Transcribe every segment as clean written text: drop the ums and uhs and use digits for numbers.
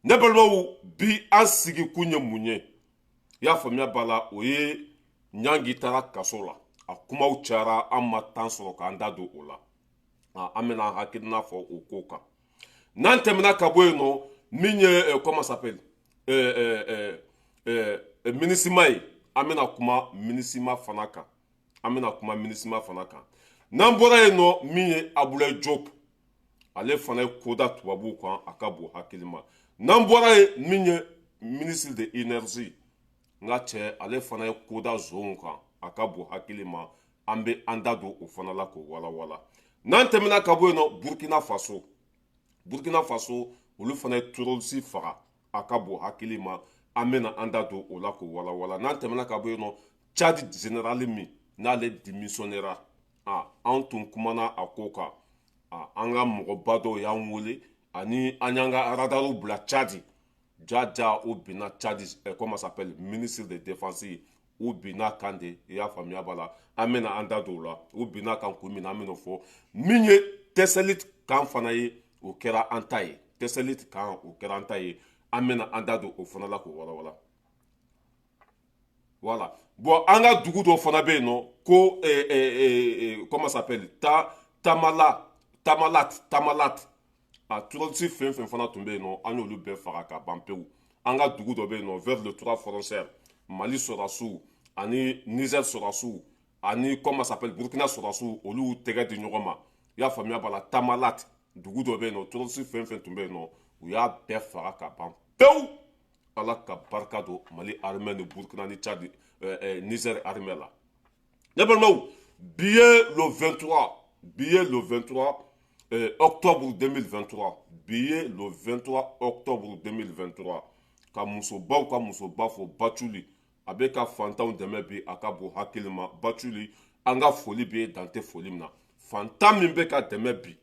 Ne balimaw, bi an sigi kun ye mun ye? I y'a faamuya b'a la, o ye Ɲangi taara kaso la. A kumaw cayara, an ma temps sɔrɔ k'an da don o la. An bɛna hakilina fɔ o ko kan. N'an tɛmɛna ka bɔ yen nɔ, min ye, comment s'appelle, MINUSMA ye, an bɛna kuma MINUSMA fana kan. An bɛna kuma MINUSMA fana kan. N'an bɔra yen nɔ, min ye Abulaye Diop, ale fana ye koda tubabuw kan, a ka bon hakili ma. N'an bɔra yen, min ye ministre de énergie, n ka cɛ, ale fana ye koda zonw kan, a ka bon hakili ma. An bɛ an da don o fana la k'o walawala. N'an tɛmɛna ka bɔ yen nɔ, Burkina Faso, Burkina Faso, olu fana ye terroriste faga, a ka bon hakili ma. An bɛna an da don o la k'o walawala. N'an tɛmɛna ka bɔ yen nɔ, Tchad général min n'ale démissionnera, anw tun kumana a ko kan. An ka mɔgɔba dɔw y'an wele ani an y'an ka radarw bila Tchad. Ja ja, o binna Tchad, comment s'appelle, ministre de défense, u binna kan de. I y'a faamuya b'a la, an bɛna an da don o la. U binna kan kun min na, an bɛna o fɔ. Min ye Tessalit kan fana ye, o kɛra an ta ye. Tessalit kan, o kɛra an ta ye. An bɛna an da don o fana la k'o walawala. Voilà. Bon, an ka dugu dɔ fana bɛ yen nɔ ko comment s'appelle, ta Tamala, Tamalat, Tamalat. A terroriste fɛn fɛn fana tun bɛ yen nɔ, an y'olu bɛɛ faga ka ban pewu. An ka dugu dɔ bɛ yen nɔ vers le trois frontières, Mali sɔrɔdasiw ani Niger sɔrɔdasiw ani, comment s'appelle, Burkina sɔrɔdasiw, olu y'u tɛgɛ di ɲɔgɔn ma. I y'a faamuya b'a la, Tamalat dugu dɔ bɛ yen nɔ, terroriste fɛn fɛn tun bɛ yen nɔ, u y'a bɛɛ faga ka ban pewu. Ala ka barika don Mali armée ni Burkina ni Tchad, Niger armée la. Ne balimaw, bi ye le 23, bi ye le 23 octobre 2023, bi ye le 23 octobre 2023. Ka musobaw ka musoba fo, Baculi, a bɛ ka fantanw dɛmɛ bi, a ka bon hakili ma. Baculi, an ka foli bɛ dan tɛ foli min na. Fantan min bɛ ka dɛmɛ bi,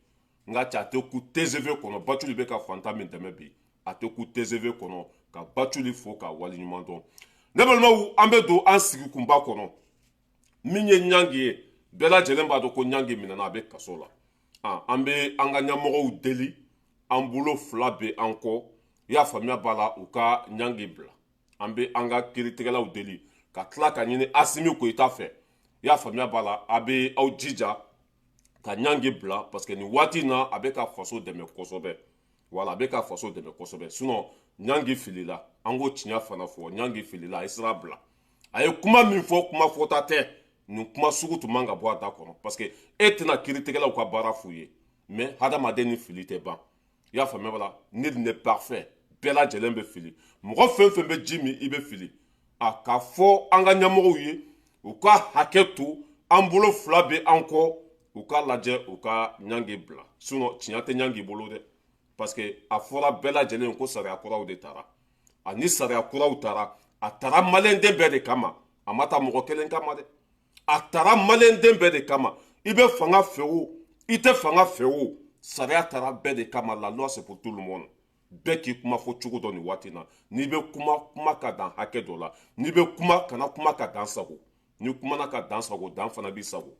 n ka cɛ, a tɛ ku TGV kɔnɔ. Baculi bɛ ka fantan min dɛmɛ bi, a tɛ ku TGV kɔnɔ. Ka Baculi fo ka waleɲuman dɔn. Ne balimaw, an bɛ don an sigikunba kɔnɔ. Min ye Ɲangi ye, bɛɛ lajɛlen b'a dɔn ko Ɲangi minɛna, a bɛ kaso la. An bɛ an ka ɲɛmɔgɔw deli, an bolo fila bɛ an kɔ, i y'a faamuya b'a la, u ka Ɲangi bila. An bɛ an ka kiiritigɛlaw deli ka tila ka ɲini Asimi Goyita fɛ, i y'a faamuya b'a la, a bɛ aw jija ka Ɲangi bila, parce que nin waati in na, a bɛ ka faso dɛmɛ kosɛbɛ. Wala a bɛ ka faso dɛmɛ kosɛbɛ. Sinon Ɲangi filila, an ko tiɲɛ fana fɔ, Ɲangi filila, a ye sira bila. A ye kuma min fɔ, kuma fɔta tɛ. Nin kuma sugu tun man ka bɔ a da kɔnɔ, parce que e tɛna kiiritigɛlaw ka baara f'u ye. Mais hadamaden ni fili tɛ ban, i y'a faamuya b'a la. Nul n'est parfait, bɛɛ lajɛlen bɛ fili. Mɔgɔ fɛn fɛn bɛ ji min, i bɛ fili. A ka fɔ an ka ɲɛmɔgɔw ye, u ka hakɛ to, an bolo fila bɛ an kɔ, u k'a lajɛ u ka Ɲangi bila. Sinon tiɲɛ tɛ Ɲangi bolo dɛ, parce que a fɔra bɛɛ lajɛlen ko sariya kuraw de taara. Ani sariya kuraw taara, a taara maliyɛnden bɛɛ de kama, a ma taa mɔgɔ kelen kama dɛ, a taara maliyɛnden bɛɛ de kama. I bɛ fanga fɛ o, i tɛ fanga fɛ o, sariya taara bɛɛ de kama. La loi, c'est pour tout le monde. Bɛɛ k'i kuma fɔ cogo dɔ nin waati na. N'i bɛ kuma, kuma ka dan hakɛ dɔ la. N'i bɛ kuma, kana kuma ka dan sago. N'i kumana ka dan sago, dan fana b'i sago.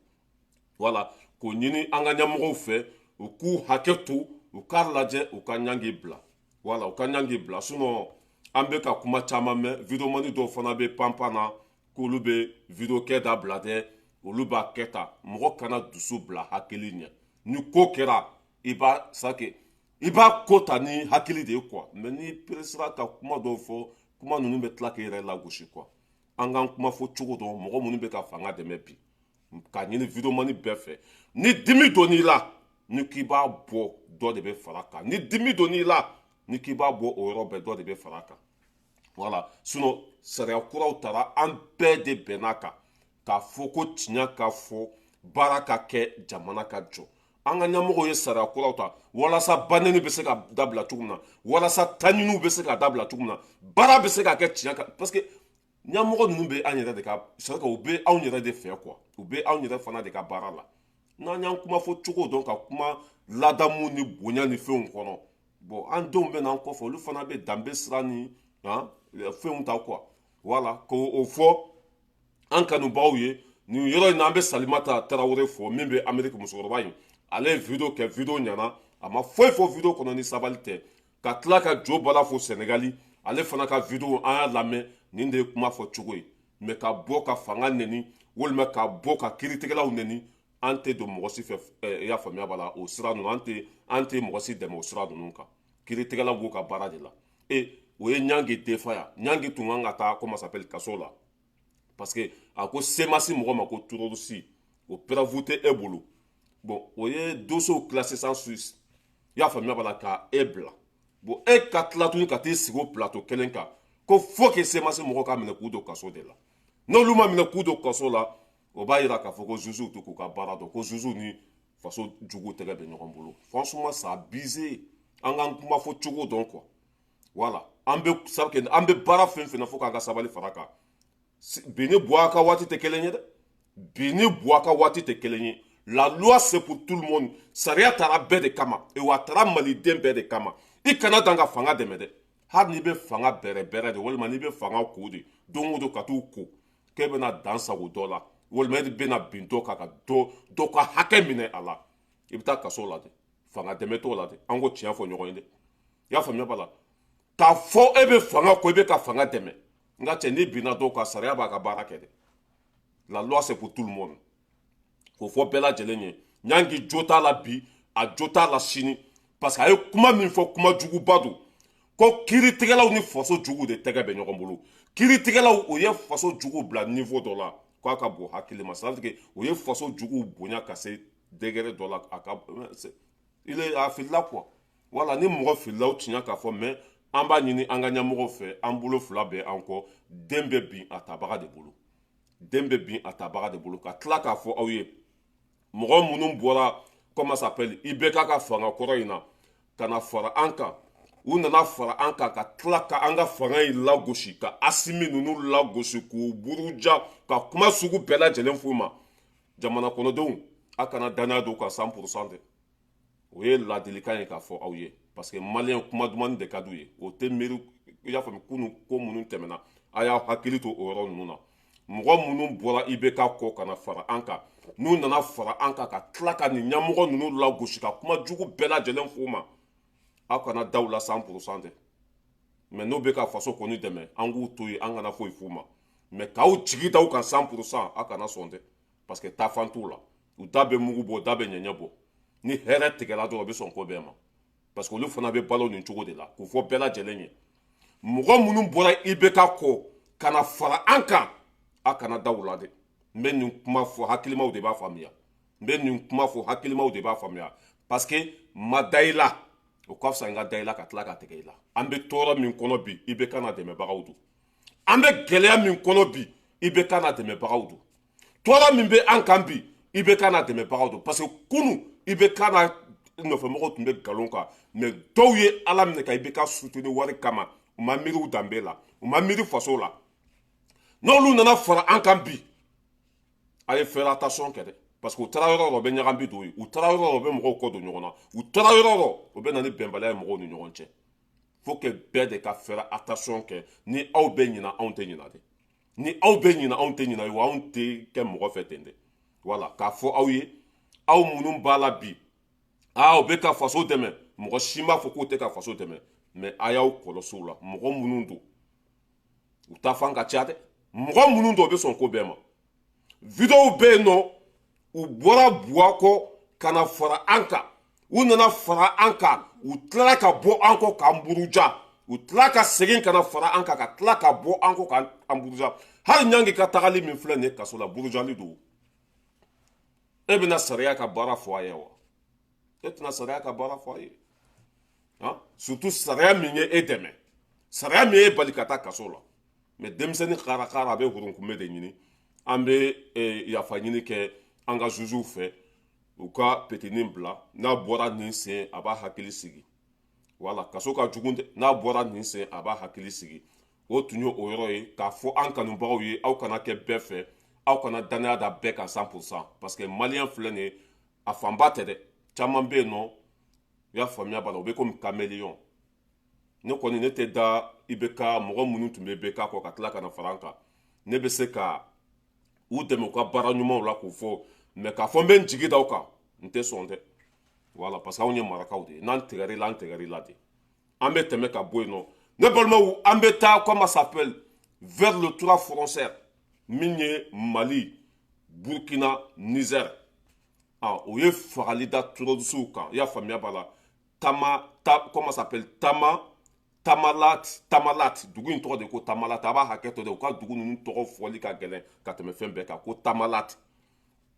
Wala k'o ɲini an ka ɲɛmɔgɔw fɛ, u k'u hakɛ to, u k'a lajɛ u ka Ɲangi bila. Wala u ka Ɲangi bila. Sinon an bɛ ka kuma caman mɛn, videomani dɔw fana bɛ panpan na k'olu bɛ vidéo kɛ dabila dɛ, olu b'a kɛ tan. Mɔgɔ kana dusu bila hakili ɲɛ. Ni ko kɛra, i b'a sake, i b'a ko ta ni hakili de ye quoi. Mais n'i peresera ka kuma dɔw fɔ, kuma ninnu bɛ tila k'i yɛrɛ lagosi quoi. An k'an kuma fɔ cogo dɔn. Mɔgɔ minnu bɛ ka fanga dɛmɛ bi, k'a ɲini videomani bɛɛ fɛ, ni dimi donn'i la, ni k'i b'a bɔ, dɔ de bɛ fara kan. Ni dimi donn'i la, ni k'i b'a bɔ, o yɔrɔ bɛɛ, dɔ de bɛ fara kan. Voilà. Sinon sariya kuraw tara, an bɛɛ de bɛn'a kan k'a fɔ ko tiɲɛ ka fɔ, baara ka kɛ, jamana ka jɔ. An ka ɲɛmɔgɔw ye sariya kuraw ta walasa baneni bɛ se ka dabila cogo min na, walasa taɲiniw bɛ se ka dabila cogo min na, baara bɛ se ka kɛ tiɲɛ kan, parce que ɲɛmɔgɔ ninnu bɛ an yɛrɛ de ka, c'est à dire u bɛ anw yɛrɛ de fɛ quoi, u bɛ anw yɛrɛ fana de ka baara la. N'an y'an kuma fɔ cogo dɔn, ka kuma ladamu ni bonya ni fɛnw kɔnɔ, bon, an denw bɛ n'an kɔfɛ, olu fana bɛ danbe sira ni fɛnw ta quoi. Voilà, k'o o fɔ an kanubagaw ye. Nin yɔrɔ in na, an bɛ Salimata Tarawele fɔ, min bɛ Ameriki, musokɔrɔba in, ale ye vidéo kɛ, vidéo ɲɛna. A ma foyi fɔ vidéo kɔnɔ ni sabali tɛ. Ka tila ka Jo Bala fo Sɛnɛgali, ale fana ka vidéo an y'a lamɛn. Nin de ye kuma fɔ cogo ye. Mais ka bɔ ka fanga neni walima ka bɔ ka kiiritigɛlaw neni, an tɛ don mɔgɔ si fɛ. I y'a faamuya b'a la, o sira ninnu, an tɛ mɔgɔ si dɛmɛ o sira ninnu kan. Kiiritigɛlaw b'u ka baara de la. E o ye Ɲangi defa yan. Ɲangi tun kan ka taa, comment s'appelle, kaso la, parce que a ko CMAS mɔgɔ ma ko terroriste. O preuve tɛ e bolo. Bon, o ye dossier classé sans suite. I y'a faamuya b'a la, ka e bila. Bon, e ka tila tuguni ka t'i sigi o plateau kelen kan ko faut que CMAS mɔgɔw ka minɛ k'u don kaso de la. N'olu ma minɛ k'u don kaso la, o b'a yira k'a fɔ ko juges tɛ k'u ka baara dɔn, ko juges ni faso juguw tɛgɛ bɛ ɲɔgɔn bolo. Franchement, c'est abusé. An k'an kuma fɔ cogo dɔn quoi. Voilà, an bɛ sabu an bɛ baara fɛn fɛn na, fo k'an ka sabali fara kan. Bi ni Buwa ka waati tɛ kelen ye dɛ. Bi ni Buwa ka waati tɛ kelen ye. La loi, c'est pour tout le monde. Sariya taara bɛɛ de kama et wa a taara maliden bɛɛ de kama. I kana dan ka fanga dɛmɛ dɛ. Hali n'i bɛ fanga bɛrɛ bɛrɛ de, walima n'i bɛ fanga ko de, don o don ka t'u ko k'e bɛna dan sago dɔ la, walima e bɛna bin dɔ kan ka dɔ dɔ ka hakɛ minɛ a la, i bɛ taa kaso la dɛ. Fanga dɛmɛ t'o la dɛ. An ko tiɲɛ fɔ ɲɔgɔn ye dɛ. I y'a faamuya b'a la, k'a fɔ e bɛ fanga ko, i bɛ ka fanga dɛmɛ, n ka cɛ, n'i binna dɔw kan, sariya b'a ka baara kɛ dɛ. La loi, c'est pour tout le monde. K'o fɔ bɛɛ lajɛlen ye. Ɲangi jo t'a la bi, a jo t'a la sini, parce que a ye kuma min fɔ, kuma juguba don, ko kiiritigɛlaw ni faso juguw de tɛgɛ bɛ ɲɔgɔn bolo. Kiiritigɛlaw, o ye faso juguw bila niveau dɔ la k'a ka bon hakili ma. C'est à dire que o ye faso juguw bonya ka se degré dɔ la. A ka il est a filila quoi. Voilà, ni mɔgɔ filila, o tiɲɛ k'a fɔ. Mais an b'a ɲini an ka ɲɛmɔgɔw fɛ, an bolo fila bɛ an kɔ. Den bɛ bin a tabaga de bolo, den bɛ bin a tabaga de bolo. Ka tila k'a fɔ aw ye, mɔgɔ minnu bɔra, comment s'appelle, IBK ka fanga kɔrɔ in na ka na fara an kan, u nana fara an kan ka tila ka an ka fanga in lagosi, ka Asimi ninnu lagosi, k'u buruja, ka kuma sugu bɛɛ lajɛlen f'u ma. Jamana kɔnɔdenw, a kana danaya don ka 100% dɛ. O ye ladilikan ye k'a fɔ aw ye, parce que maliyɛn kuma dumanni de ka d'u ye, o tɛ miiri. I y'a faamu, kunun ko minnu tɛmɛna, a y'aw hakili to o yɔrɔ ninnu na. Mɔgɔ minnu bɔra IBK kɔ ka na fara an kan, n'u nana fara an kan ka tila ka nin ɲɛmɔgɔ ninnu lagosi, ka kuma jugu bɛɛ lajɛlen f'u ma, aw kana da u la 100% dɛ. Mais n'u bɛ ka faso kɔni dɛmɛ, an k'u to yen, an kana foyi f'u ma. Mais k'aw jigi da u kan 100%, aw kana sɔn dɛ, parce que taafan t'u la. U da bɛ mugu bɔ, u da bɛ ɲɛɲɛ bɔ. Ni hɛrɛ tigɛra dɔrɔn, u bɛ sɔn ko bɛɛ ma, parce que olu fana bɛ balo nin cogo de la. K'o fɔ bɛɛ lajɛlen ye, mɔgɔ minnu bɔra IBK kɔ ka na fara an kan, a kana da u la dɛ. N bɛ nin kuma fɔ, hakilimaw de b'a faamuya. N bɛ nin kuma fɔ, hakilimaw de b'a faamuya, parce que ma da i la, o ka fisa n ka da i la ka tila ka tigɛ i la. An bɛ tɔɔrɔ min kɔnɔ bi, IBK n'a dɛmɛbagaw don. An bɛ gɛlɛya min kɔnɔ bi, IBK n'a dɛmɛbagaw don. Tɔɔrɔ min bɛ an kan bi, IBK n'a dɛmɛbagaw don, parce que kunu IBK n'a nɔfɛmɔgɔw tun bɛ nkalon kan. Mais dɔw ye Ala minɛ ka IBK soutenir wari kama, u ma miiri u danbe la, u ma miiri faso la. N'olu nana fara an kan bi, a ye faire attention kɛ dɛ, parce que u taara yɔrɔ o yɔrɔ, u bɛ ɲagami don yen. U taara yɔrɔ o yɔrɔ, u bɛ mɔgɔw kɔ don ɲɔgɔn na. U taara yɔrɔ o yɔrɔ, u bɛ na ni bɛnbaliya ye mɔgɔw ni ɲɔgɔn cɛ. Faut que bɛɛ de ka faire attention kɛ. Ni aw bɛ ɲina, anw tɛ ɲina dɛ. Ni aw bɛ ɲina, anw tɛ ɲina wa anw tɛ kɛ mɔgɔ fɛ ten dɛ. Voilà, k'a fɔ aw ye, aw minnu b'a la bi, aa, u bɛ ka faso dɛmɛ, mɔgɔ si m'a fɔ k'u tɛ ka faso dɛmɛ, mais a y'aw kɔlɔsi u la. Mɔgɔ minnu don, u ta fan ka ca dɛ. Mɔgɔ minnu don, u bɛ sɔn ko bɛɛ ma. Vidéo bɛ yen nɔ, u bɔra Buwa kɔ ka na fara an kan, u nana fara an kan, u tilala ka bɔ an kɔ k'an buruja, u tilala ka segin ka na fara an kan, ka tila ka bɔ an kɔ k'an buruja. Hali Ɲangi ka tagali min filɛ nin ye kaso la, burujali don. E bɛna sariya ka baara fɔ a ye wa? E tɛna sariya ka baara fɔ a ye han, surtout sariya min ye e dɛmɛ, sariya min ye e bali ka taa kaso la. Mais denmisɛnnin karakara, a bɛ hurunkunbɛ de ɲini. An bɛ yafa ɲini kɛ an ka jugew fɛ, u ka petinin bila. N'a bɔra nin sen, a b'a hakili sigi. Wala kaso ka jugu dɛ. N'a bɔra nin sen, a b'a hakili sigi. O tun ye o yɔrɔ ye k'a fɔ an kanubagaw ye, aw kana kɛ bɛɛ fɛ, aw kana danaya da bɛɛ kan 100%, parce que maliyɛn filɛ nin ye, a fanba tɛ dɛ, caman bɛ yen nɔ, i y'a faamuya b'a la, u bɛ komi caméléon. Ne kɔni, ne tɛ da IBK mɔgɔ minnu tun bɛ IBK kɔ ka tila ka na fara an kan. Ne bɛ se ka u dɛmɛ u ka baara ɲumanw la k'o fɔ, mais k'a fɔ n bɛ n jigi da u kan, n tɛ sɔn dɛ. Voilà, parce que anw ye marakaw de ye. N'an tigɛr'i la, an tigɛr'i la de. An bɛ tɛmɛ ka bɔ yen nɔ, ne balimaw. An bɛ taa, comment s'appelle, vers le trois frontières min ye Mali, Burkina, Niger. Ah, o ye fagali da terroristew kan. I y'a faamuya b'a la. Tama ta, comment s'appelle, Tama, Tamalat, Tamalat, dugu in tɔgɔ de ko Tamalat. A b'a hakɛ to dɛ, u ka dugu ninnu tɔgɔ fɔli ka gɛlɛn ka tɛmɛ fɛn bɛɛ kan. Ko Tamalat,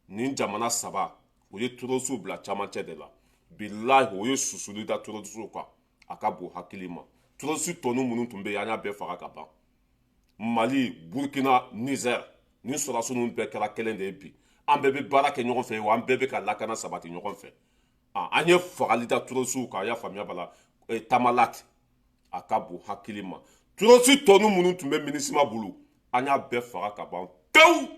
nin jamana saba, o ye terroristew bila camancɛ de la. Bilahi, o ye susuli da terroristew kan, a ka bon hakili ma. Terroriste tɔnu minnu tun bɛ yen, an y'a bɛɛ faga ka ban. Mali, Burkina, Niger, nin sɔrɔdasi ninnu bɛɛ kɛra kelen de ye bi. An bɛɛ bɛ baara kɛ ɲɔgɔn fɛ, wa an bɛɛ bɛ ka lakana sabati ɲɔgɔn fɛ. An ye fagali da terroristew kan. A y'a faamuya b'a la. Tamalat, a ka bon hakili ma. Terroriste tɔnu minnu tun bɛ MINUSMA bolo, an y'a bɛɛ faga ka ban pewu.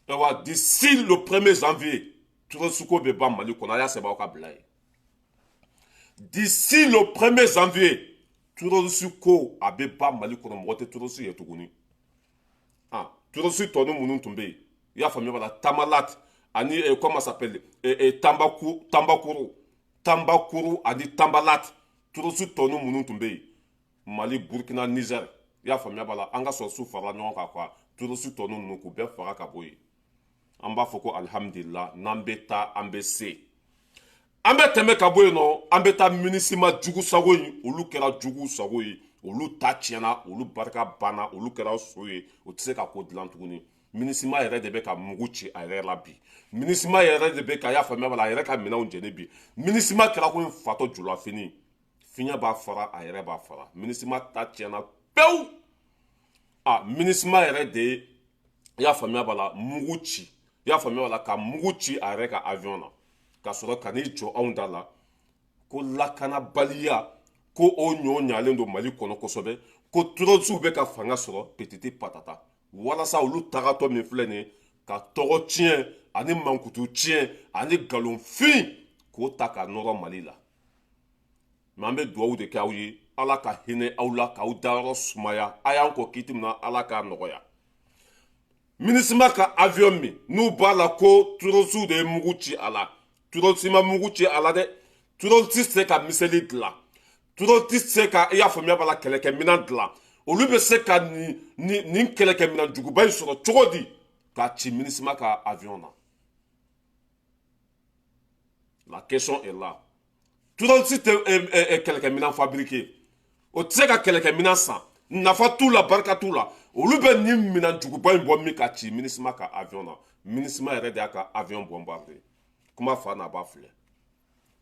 Ayiwa, d'ici le 1er janvier, terroriste ko bɛ ban Mali kɔnɔ. A y'a sɛbɛn aw ka bila yen. D'ici le 1er janvier, terroriste ko a bɛ ban Mali kɔnɔ. Mɔgɔ tɛ terroriste ye tuguni. Ah, terroriste tɔnu minnu tun bɛ yen, i y'a faamuya b'a la, Tamalat ani comment s'appelle, Tambaku, Tambakuru, Tambakuru ani Tambalat, terroriste tɔnu minnu tun bɛ yen Mali, Burkina, Niger, i y'a faamuya b'a la, an ka sɔrɔdasiw farala ɲɔgɔn kan quoi, terroriste tɔnu ninnu k'u bɛɛ faga ka bɔ yen. An b'a fɔ ko alihamudulila. N'an bɛ taa, an bɛ se. An bɛ tɛmɛ ka bɔ yen nɔ, an bɛ taa MINUSMA jugu sago in. Olu kɛra jugu sago ye, olu ta tiɲɛna, olu barika banna, olu kɛra so ye, o tɛ se ka ko dilan tuguni. MINUSMA yɛrɛ de bɛ ka mugu ci a yɛrɛ la bi. MINUSMA yɛrɛ de bɛ ka, y'a faamuya b'a la, a yɛrɛ ka minɛnw jɛni bi. MINUSMA kɛra ko fatɔ julafini, fiɲɛ b'a fara, a yɛrɛ b'a fara. MINUSMA ta tiɲɛna pewu. A MINUSMA yɛrɛ de ye, i y'a faamuya b'a la, mugu ci, i y'a faamuya b'a la, ka mugu ci a yɛrɛ ka avion na, ka sɔrɔ ka n'i jɔ anw da la ko lakanabaliya ko o ɲɔ ɲalen don Mali kɔnɔ kosɛbɛ, ko terroristew bɛ ka fanga sɔrɔ petite patata, walasa olu tagatɔ min filɛ nin ye ka tɔgɔ tiɲɛ ani mankutu tiɲɛ ani nkalonfin k'o ta ka nɔrɔ Mali la. Mɛ an bɛ dugawu de kɛ aw ye, Ala ka hinɛ aw la, k'aw dayɔrɔ sumaya. A y'an kɔ kiti min na, Ala k'a nɔgɔya. MINUSMA ka avion min n'u b'a la ko terroristew de ye mugu ci a la, terroriste ma mugu ci a la dɛ. Terroriste tɛ se ka missile dilan, terroriste tɛ se ka, i y'a faamuya b'a la, kɛlɛkɛminɛn dilan. Olu bɛ se ka nin kɛlɛkɛminɛn juguba in sɔrɔ cogo di k'a ci MINUSMA ka avion na? La question est là. Terroriste tɛ kɛlɛkɛminɛn fabriquer, o tɛ se ka kɛlɛkɛminɛn san. Nafa t'u la, barika t'u la. Olu bɛ nin minɛn juguba in bɔ min ka ci MINUSMA ka avion na? MINUSMA yɛrɛ de y'a ka avion bombarder. Kuma fa n'a ba filɛ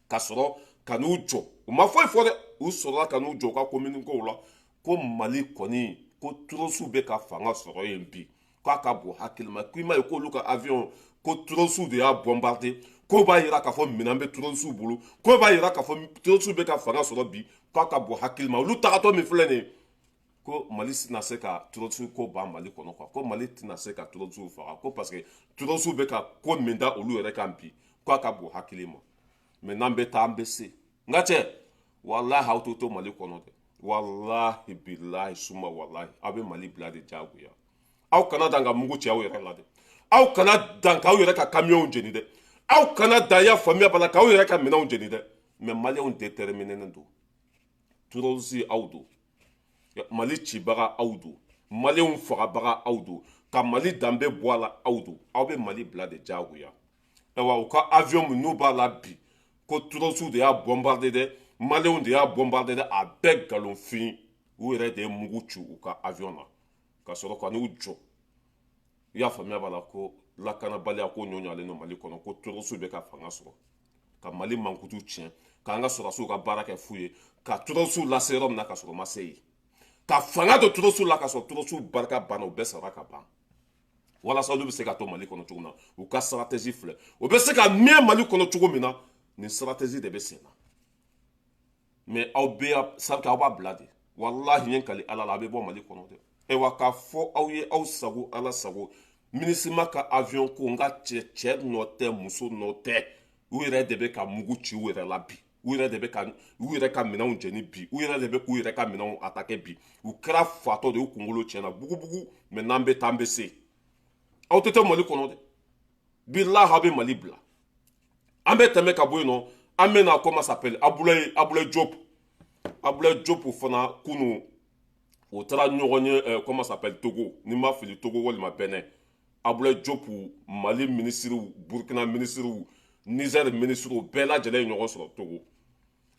ka sɔrɔ ka n'u jɔ, u ma foyi fɔ dɛ. U sɔrɔla ka n'u jɔ u ka communiqué la ko Mali kɔni, ko terroristew bɛ ka fanga sɔrɔ yen bi, k'a ka bon hakili ma. K'i ma ye k'olu ka avion, ko terroristew de y'a bombarder, k'o b'a yira k'a fɔ minɛn bɛ terroristew bolo, k'o b'a yira k'a fɔ terroristew bɛ ka fanga sɔrɔ bi, k'a ka bon hakili ma. Olu tagatɔ min filɛ nin ye, ko Mali tɛna se ka terroriste ko ban Mali kɔnɔ quoi, ko Mali tɛna se ka terroristew faga, ko parce que terroristew bɛ ka ko min da olu yɛrɛ kan bi, k'a ka bon hakili ma. Mɛ n'an bɛ taa, an bɛ se. N ka cɛ, walahi, aw t'o to Mali kɔnɔ dɛ. Walahi, bilahi, suma walahi, aw bɛ Mali bila de diyagoya. Aw kana dan ka mugu ci aw yɛrɛ la dɛ. Aw kana dan k'aw yɛrɛ ka kamiyɔnw jeni dɛ. Aw kana dan, ya faamuya b'a la, k'aw yɛrɛ ka minɛnw jeni dɛ. Mɛ Maliyɛnw déterminénen don. Terroriste aw don, Mali cibaga aw don, Maliyɛnw fagabaga aw don, ka Mali danbe bɔ a la aw don. Aw bɛ Mali bila de diyagoya. Ayiwa, u ka avion min n'u b'a la bi ko terroristew de y'a bombarder dɛ, Maliyɛnw de y'a bombarder dɛ, a bɛɛ nkalonfin. U yɛrɛ de ye mugu ci u ka avion na, ka sɔrɔ ka n'u jɔ, i y'a faamuya b'a la, ko lakanabaliya ko ɲɔ ɲalen don Mali kɔnɔ, ko terroristew bɛ ka fanga sɔrɔ, ka Mali mankutu tiɲɛ, k'an ka sɔrɔdasiw ka baara kɛ fu ye, ka terroristew lase yɔrɔ min na ka sɔrɔ u ma se yen, ka fanga don terroristew la ka sɔrɔ terroristew barika banna, u bɛɛ sara ka ban, walasa olu bɛ se ka to Mali kɔnɔ cogo min na. U ka stratégie filɛ, o bɛ se ka mɛn Mali kɔnɔ cogo min na, nin stratégie de bɛ sen na. Mɛ aw bɛ saraka, aw b'a bila de. Walahi, n ye kali Ala la, a bɛ bɔ Mali kɔnɔ dɛ. Ayiwa, k'a fɔ aw ye, aw sago, Ala sago. MINUSMA ka avion ko, n ka cɛ, cɛ nɔ tɛ, muso nɔ tɛ. U yɛrɛ de bɛ ka mugu ci u yɛrɛ la bi. U yɛrɛ de bɛ ka u yɛrɛ ka minɛnw jeni bi. U yɛrɛ de bɛ k'u yɛrɛ ka minɛnw attaquer bi. U kɛra fatɔ de ye, u kunkolo tiɲɛna bugubugu. Mɛ n'an bɛ taa, an bɛ se. Aw tɛ taa Mali kɔnɔ dɛ. Bilahi, aw bɛ Mali bila. An bɛ tɛmɛ ka bɔ yen nɔ, an bɛ na, comment s'appelle, Abulaye, Abulaye Diop. Abdoulaye Diop fana kunu o taara ɲɔgɔn ye, comment s'appelle, Togo, ni ma fili Togo walima Benin. Abdoulaye Diop, Mali minisiriw, Burkina minisiriw, Niger minisiriw bɛɛ lajɛlen ye ɲɔgɔn sɔrɔ Togo.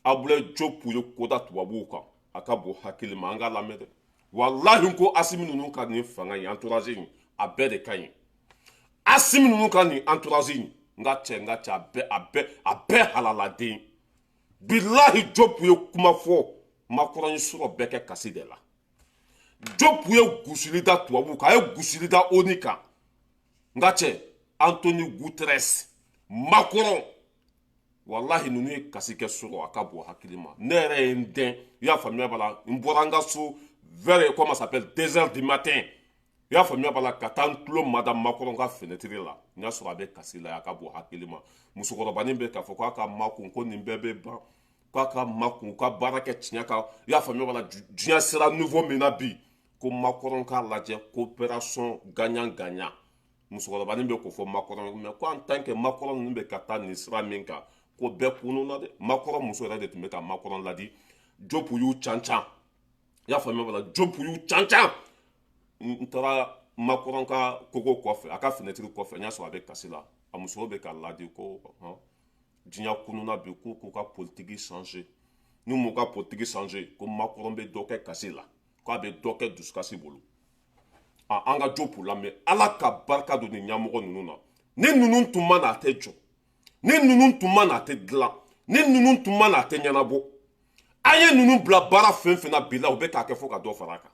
Abdoulaye Diop ye koda tubabuw kan, a ka bon hakili ma. An k'a lamɛn dɛ. Walahi ko Asimi ninnu ka nin fanga in entourage in, a bɛɛ de ka ɲi. Asimi ninnu ka nin entourage in, n ka cɛ, n ka cɛ, a bɛɛ, a bɛɛ, a bɛɛ halaladen. Bilahi, Diop ye kuma fɔ, Macron ye sɔrɔ bɛɛ kɛ kasi de la. Diop ye gosili da tubabuw kan, a ye gosili da ONU kan. N ka cɛ, Anthony Guterres, Macron, walahi ninnu ye kasi kɛ sɔrɔ, a ka bon hakili ma. Ne yɛrɛ ye n dɛn, i y'a faamuya b'a la. N bɔra n ka so vers, comment s'appelle, 2 heures du matin, i y'a faamuya b'a la, ka taa n tulo mada Macron ka fenêtre la. N y'a sɔrɔ a bɛ kasi la, a ka bon hakili ma. Musokɔrɔbanin bɛ k'a fɔ k'a ka makun, ko nin bɛɛ bɛ ban, k'a ka makun, ka baara kɛ tiɲɛ kan. I y'a faamuya b'a la, diɲɛ sera niveau min na bi, ko Macron k'a lajɛ coopération gagnant gagnant. Musokɔrɔbanin bɛ k'o fɔ Macron, mais ko en tant que Macron ninnu bɛ ka taa nin sira min kan, ko bɛɛ kunun na dɛ. Macron muso yɛrɛ de tun bɛ ka Macron ladi. Diop y'u can can, i y'a faamuya b'a la. Diop y'u can can. N taara Macron ka kogo kɔfɛ, a ka fenêtre kɔfɛ, n y'a sɔrɔ a bɛ kasi la. A muso bɛ ka ladi ko hɔn diɲɛ kununna bi, ko k'u ka politique changer. Ni m'u ka politique changer, ko Macron bɛ dɔ kɛ kasi la, k'a bɛ dɔ kɛ dusukasi bolo. A an ka Diop lamɛn. Ala ka barika don nin ɲɛmɔgɔ ninnu na. Ni ninnu tun ma na, a tɛ jɔ. Ni ninnu tun ma na, a tɛ dilan. Ni ninnu tun ma na, a tɛ ɲɛnabɔ. An ye ninnu bila baara fɛn fɛn na bi la, u bɛ k'a kɛ fo ka dɔ fara a kan.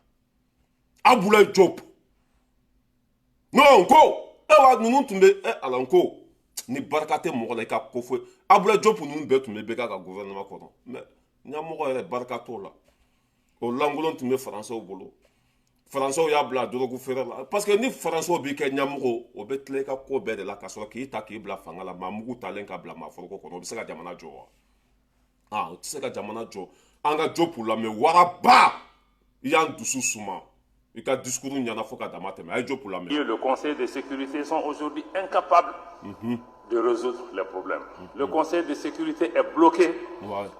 Abdoulaye Diop, non, ko ayiwa ninnu tun bɛ ɛ ala n ko ni barika tɛ mɔgɔ la, i ka ko foyi. Abdoulaye Diop ninnu bɛɛ tun bɛ BK ka gouvernement kɔnɔ, mais ɲɛmɔgɔ yɛrɛ barika t'o la. O lankolon tun bɛ faransɛw bolo. Faransɛw y'a bila dɔrɔgu feere la, parce que ni faransɛw b'i kɛ ɲɛmɔgɔ, o bɛ tila i ka ko bɛɛ de la, ka sɔrɔ k'i ta k'i bila fanga la. Maa mugu talen ka bila maa foroko kɔnɔ, o bɛ se ka jamana jɔ wa? Ah, o tɛ se ka jamana jɔ. An ka Diop lamɛn. Waraba, i y'an dusu suma, i ka discours ɲɛna fo ka dama tɛmɛ. A ye Diop lamɛn. Le Conseil de sécurité sont aujourd'hui incapables de résoudre les problèmes. Le Conseil de sécurité est bloqué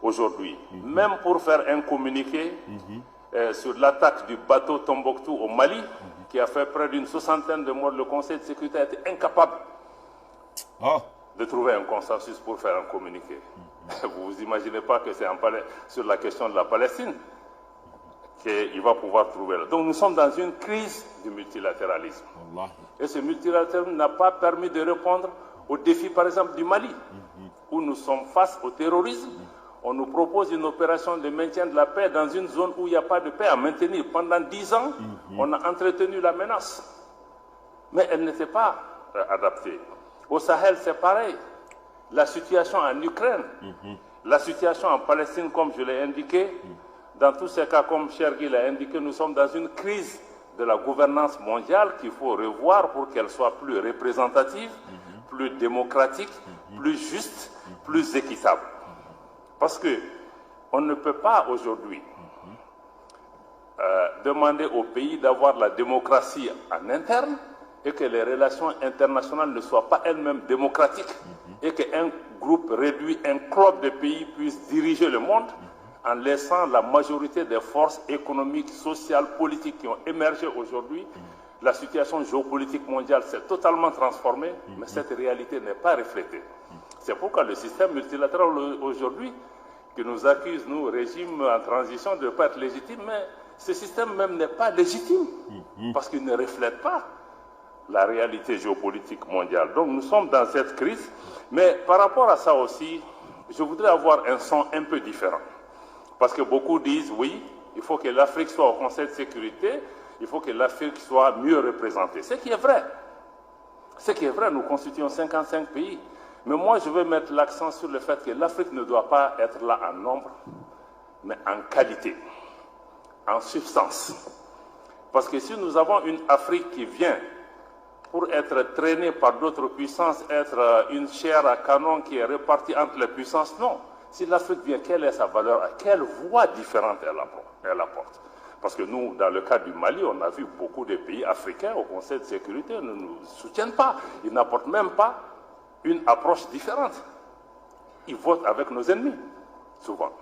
aujourd'hui. Même pour faire un communiqué sur l'attaque du bateau Tombouctou au Mali, qui a fait près d'une soixantaine de morts, le Conseil de sécurité a été incapable de trouver un consensus pour faire un communiqué. Vous vous imaginez pas que c'est sur la question de la Palestine qu'il va pouvoir trouver là. Donc nous sommes dans une crise du multilatéralisme. Wallahi. Et ce multilatéralisme n'a pas permis de répondre au défi, par exemple, du Mali, où nous sommes face au terrorisme. On nous propose une opération de maintien de la paix dans une zone où il n'y a pas de paix à maintenir. Pendant 10 ans, on a entretenu la menace. Mais elle n'était pas adaptée. Au Sahel, c'est pareil. La situation en Ukraine, la situation en Palestine, comme je l'ai indiqué, dans tous ces cas, comme Chergui l'a indiqué, nous sommes dans une crise de la gouvernance mondiale qu'il faut revoir pour qu'elle soit plus représentative, plus démocratique, plus juste, plus équitable. Parce que on ne peut pas aujourd'hui demander au pays d'avoir la démocratie en interne et que les relations internationales ne soient pas elles-mêmes démocratiques et qu'un groupe réduit, un club de pays puisse diriger le monde en laissant la majorité des forces économiques, sociales, politiques qui ont émergé aujourd'hui. La situation géopolitique mondiale s'est totalement transformée, mais cette réalité n'est pas reflétée. C'est pourquoi le système multilatéral aujourd'hui, qui nous accuse, nous, régime en transition, de ne pas être légitime, mais ce système même n'est pas légitime, parce qu'il ne reflète pas la réalité géopolitique mondiale. Donc nous sommes dans cette crise, mais par rapport à ça aussi, je voudrais avoir un son un peu différent. Parce que beaucoup disent, oui, il faut que l'Afrique soit au Conseil de sécurité, il faut que l'Afrique soit mieux représentée. Ce qui est vrai. Ce qui est vrai, nous constituons 55 pays. Mais moi, je veux mettre l'accent sur le fait que l'Afrique ne doit pas être là en nombre, mais en qualité, en substance. Parce que si nous avons une Afrique qui vient pour être traînée par d'autres puissances, être une chair à canon qui est répartie entre les puissances, non. Si l'Afrique vient, quelle est sa valeur? Quelle voix différente elle apporte? Parce que nous, dans le cas du Mali, on a vu beaucoup de pays africains au Conseil de sécurité ne nous soutiennent pas. Ils n'apportent même pas une approche différente. Ils votent avec nos ennemis, souvent.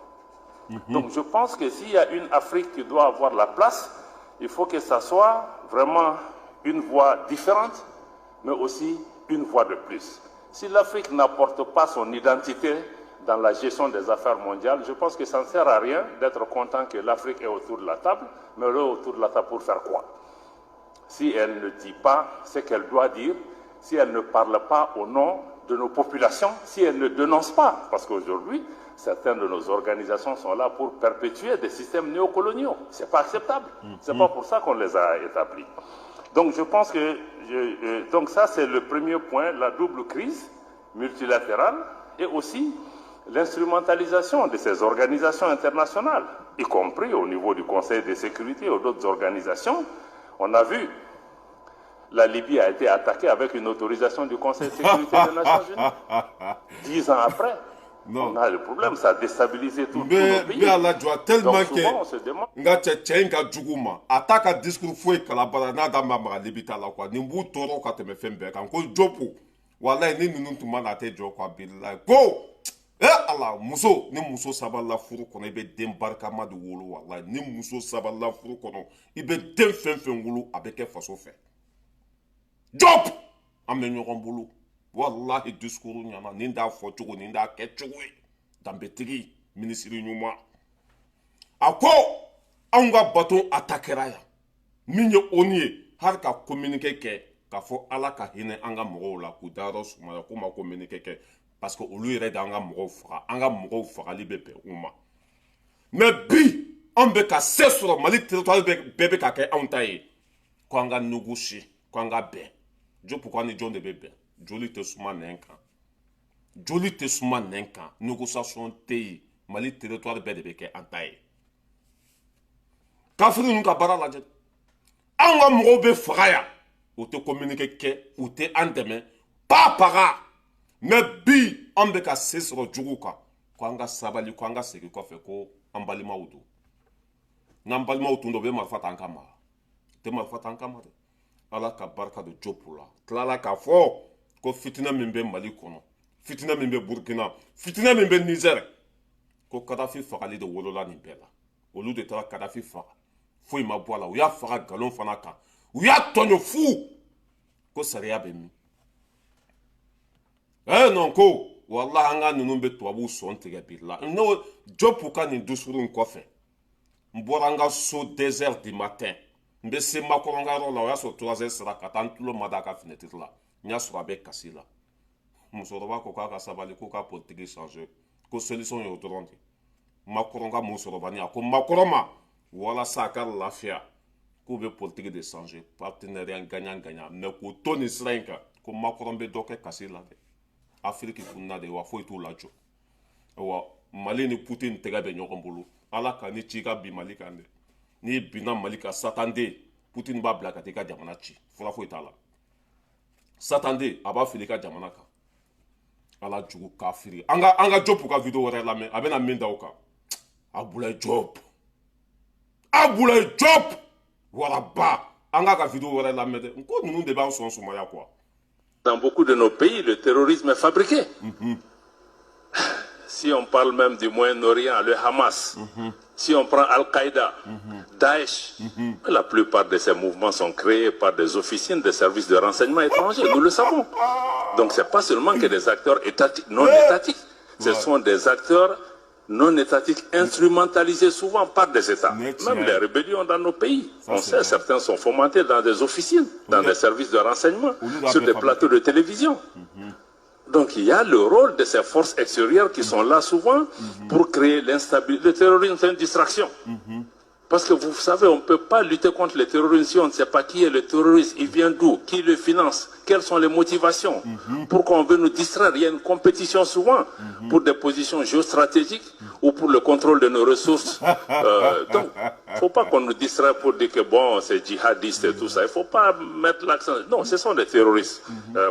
Donc je pense que s'il y a une Afrique qui doit avoir la place, il faut que ça soit vraiment une voix différente, mais aussi une voix de plus. Si l'Afrique n'apporte pas son identité dans la gestion des affaires mondiales, je pense que ça ne sert à rien d'être content que l'Afrique est autour de la table, mais elle est autour de la table pour faire quoi? Si elle ne dit pas ce qu'elle doit dire, si elle ne parle pas au nom de nos populations, si elle ne dénonce pas, parce qu'aujourd'hui, certaines de nos organisations sont là pour perpétuer des systèmes néocoloniaux. Ce n'est pas acceptable. Ce n'est pas pour ça qu'on les a établis. Donc je pense que... donc ça, c'est le premier point, la double crise multilatérale et aussi l'instrumentalisation de ces organisations internationales, y compris au niveau du Conseil de sécurité ou d'autres organisations. On a vu, la Libye a été attaquée avec une autorisation du Conseil de sécurité des Nations Unies. 10 ans après, non. On a le problème, ça a déstabilisé tout nos pays. Tellement Donc souvent, on se demande... Nga cɛ in ka jugu ma a t'a ka discours foyi kalabara n'a da ma maga Libi ta la quoi. Nin b'u tɔɔrɔ ka tɛmɛ fɛn bɛɛ kan ko Diop walayi ni ninnu tun ma na a tɛ jɔ quoi bilayi ko eh Ala muso ni muso sabalila furu kɔnɔ i bɛ den barikama de wolo walayi ni muso sabalila furu kɔnɔ i bɛ den fɛn fɛn wolo a bɛ kɛ faso fɛ. Diop an bɛ ɲɔgɔn bolo wallahi discours ɲana nin t'a fɔ cogo nin t'a kɛ cogo ye danbetigi minisiri ɲuman a ko anw ka bateau attaquera yan min ye ONU ye hali ka communiqué kɛ k'a fɔ Ala ka hinɛ an ka mɔgɔw la k'u dayɔrɔ sumaya k'u ma communiqué kɛ parce que olu yɛrɛ de an ka mɔgɔw faga an ka mɔgɔw fagali bɛ bɛn u ma mais bi anw bɛ ka se sɔrɔ Mali territoire bɛɛ bɛ ka kɛ anw ta ye ko an ka négocier ko an ka bɛn. Diop ko ni jɔn de bɛ bɛn? Joli tɛ suma nɛn kan, joli tɛ suma nɛn kan, négociation tɛ yen. Mali territoire bɛɛ de bɛ kɛ an ta ye. Kafiri ninnu ka baara lajɛ, anw ka mɔgɔw bɛ faga yan u tɛ communiqué kɛ u tɛ an dɛmɛ pa paga mais bi anw bɛ ka se sɔrɔ juguw kan ko an ka sabali ko an ka segin kɔfɛ ko an balimaw don. N'an balimaw tun don u bɛ marifa ta an kama, u tɛ marifa ta an kama dɛ. Ala ka barika don Diop la tilala k'a fɔ ko fitinɛ min bɛ Mali kɔnɔ, fitinɛ min bɛ Burkina, fitinɛ min bɛ Niger, ko Kadafi fagali de wolola nin bɛɛ la. Olu de taara Kadafi faga, foyi ma bɔ a la, u y'a faga nkalon fana kan, u y'a tɔɲɔ fu ko sariya bɛ min. Non ko walahi an ka ninnu bɛ tubabuw sɔn tigɛ bi la. N'o Diop ka nin discours in kɔfɛ, n bɔra n ka so 2 heures du matin, n bɛ se Macron ka yɔrɔ la, o y'a sɔrɔ 3 heures sera ka taa n tulo ma da a ka fenêtre la, n y'a sɔrɔ a bɛ kasi la. Musokɔrɔba ko k'a ka sabali ko ka politique changer ko solution y'o dɔrɔn de. Macron ka musokɔrɔbanin a ko Macron ma walasa a ka lafiya k'u bɛ politique de changer, partenariat gagnant gagnant, mais k'o to nin sira in kan ko Macron bɛ dɔ kɛ kasi la dɛ. Afrique kunna de wa foyi t'u lajɔ. Wa Mali ni Poutine tɛgɛ bɛ ɲɔgɔn bolo. Ala ka ni ci ka bin Mali kan dɛ. N'i binna Mali kan satanden Poutine b'a bila ka taa i ka jamana ci, fura foyi t'a la. Satanden a b'a fili i ka jamana kan. Ala jugu kafiri. An ka Diop ka vidéo wɛrɛ lamɛn a bɛna min da o kan. Abdoulaye Diop, Abdoulaye Diop waraba, an k'a ka vidéo wɛrɛ lamɛn dɛ. N ko ninnu de b'an sɔn sumaya quoi. Dans beaucoup de nos pays, le terrorisme est fabriqué. Si on parle même du Moyen-Orient, le Hamas, si on prend Al-Qaïda, Daesh, la plupart de ces mouvements sont créés par des officines des services de renseignement étrangers, nous le savons. Donc ce n'est pas seulement que des acteurs étatiques, non étatiques, ce sont des acteurs non étatiques instrumentalisés souvent par des États. Même les rébellions dans nos pays, on sait, certains sont fomentés dans des officines, dans des services de renseignement, sur des plateaux de télévision. Donc il y a le rôle de ces forces extérieures qui sont là souvent pour créer l'instabilité. Le terrorisme, c'est une distraction. Parce que vous savez, on ne peut pas lutter contre le terrorisme si on ne sait pas qui est le terroriste, il vient d'où, qui le finance, quelles sont les motivations. Pourquoi on veut nous distraire? Il y a une compétition souvent pour des positions géostratégiques ou pour le contrôle de nos ressources. Donc, il ne faut pas qu'on nous distraie pour dire que bon, c'est djihadiste et tout ça. Il ne faut pas mettre l'accent. Non, ce sont des terroristes.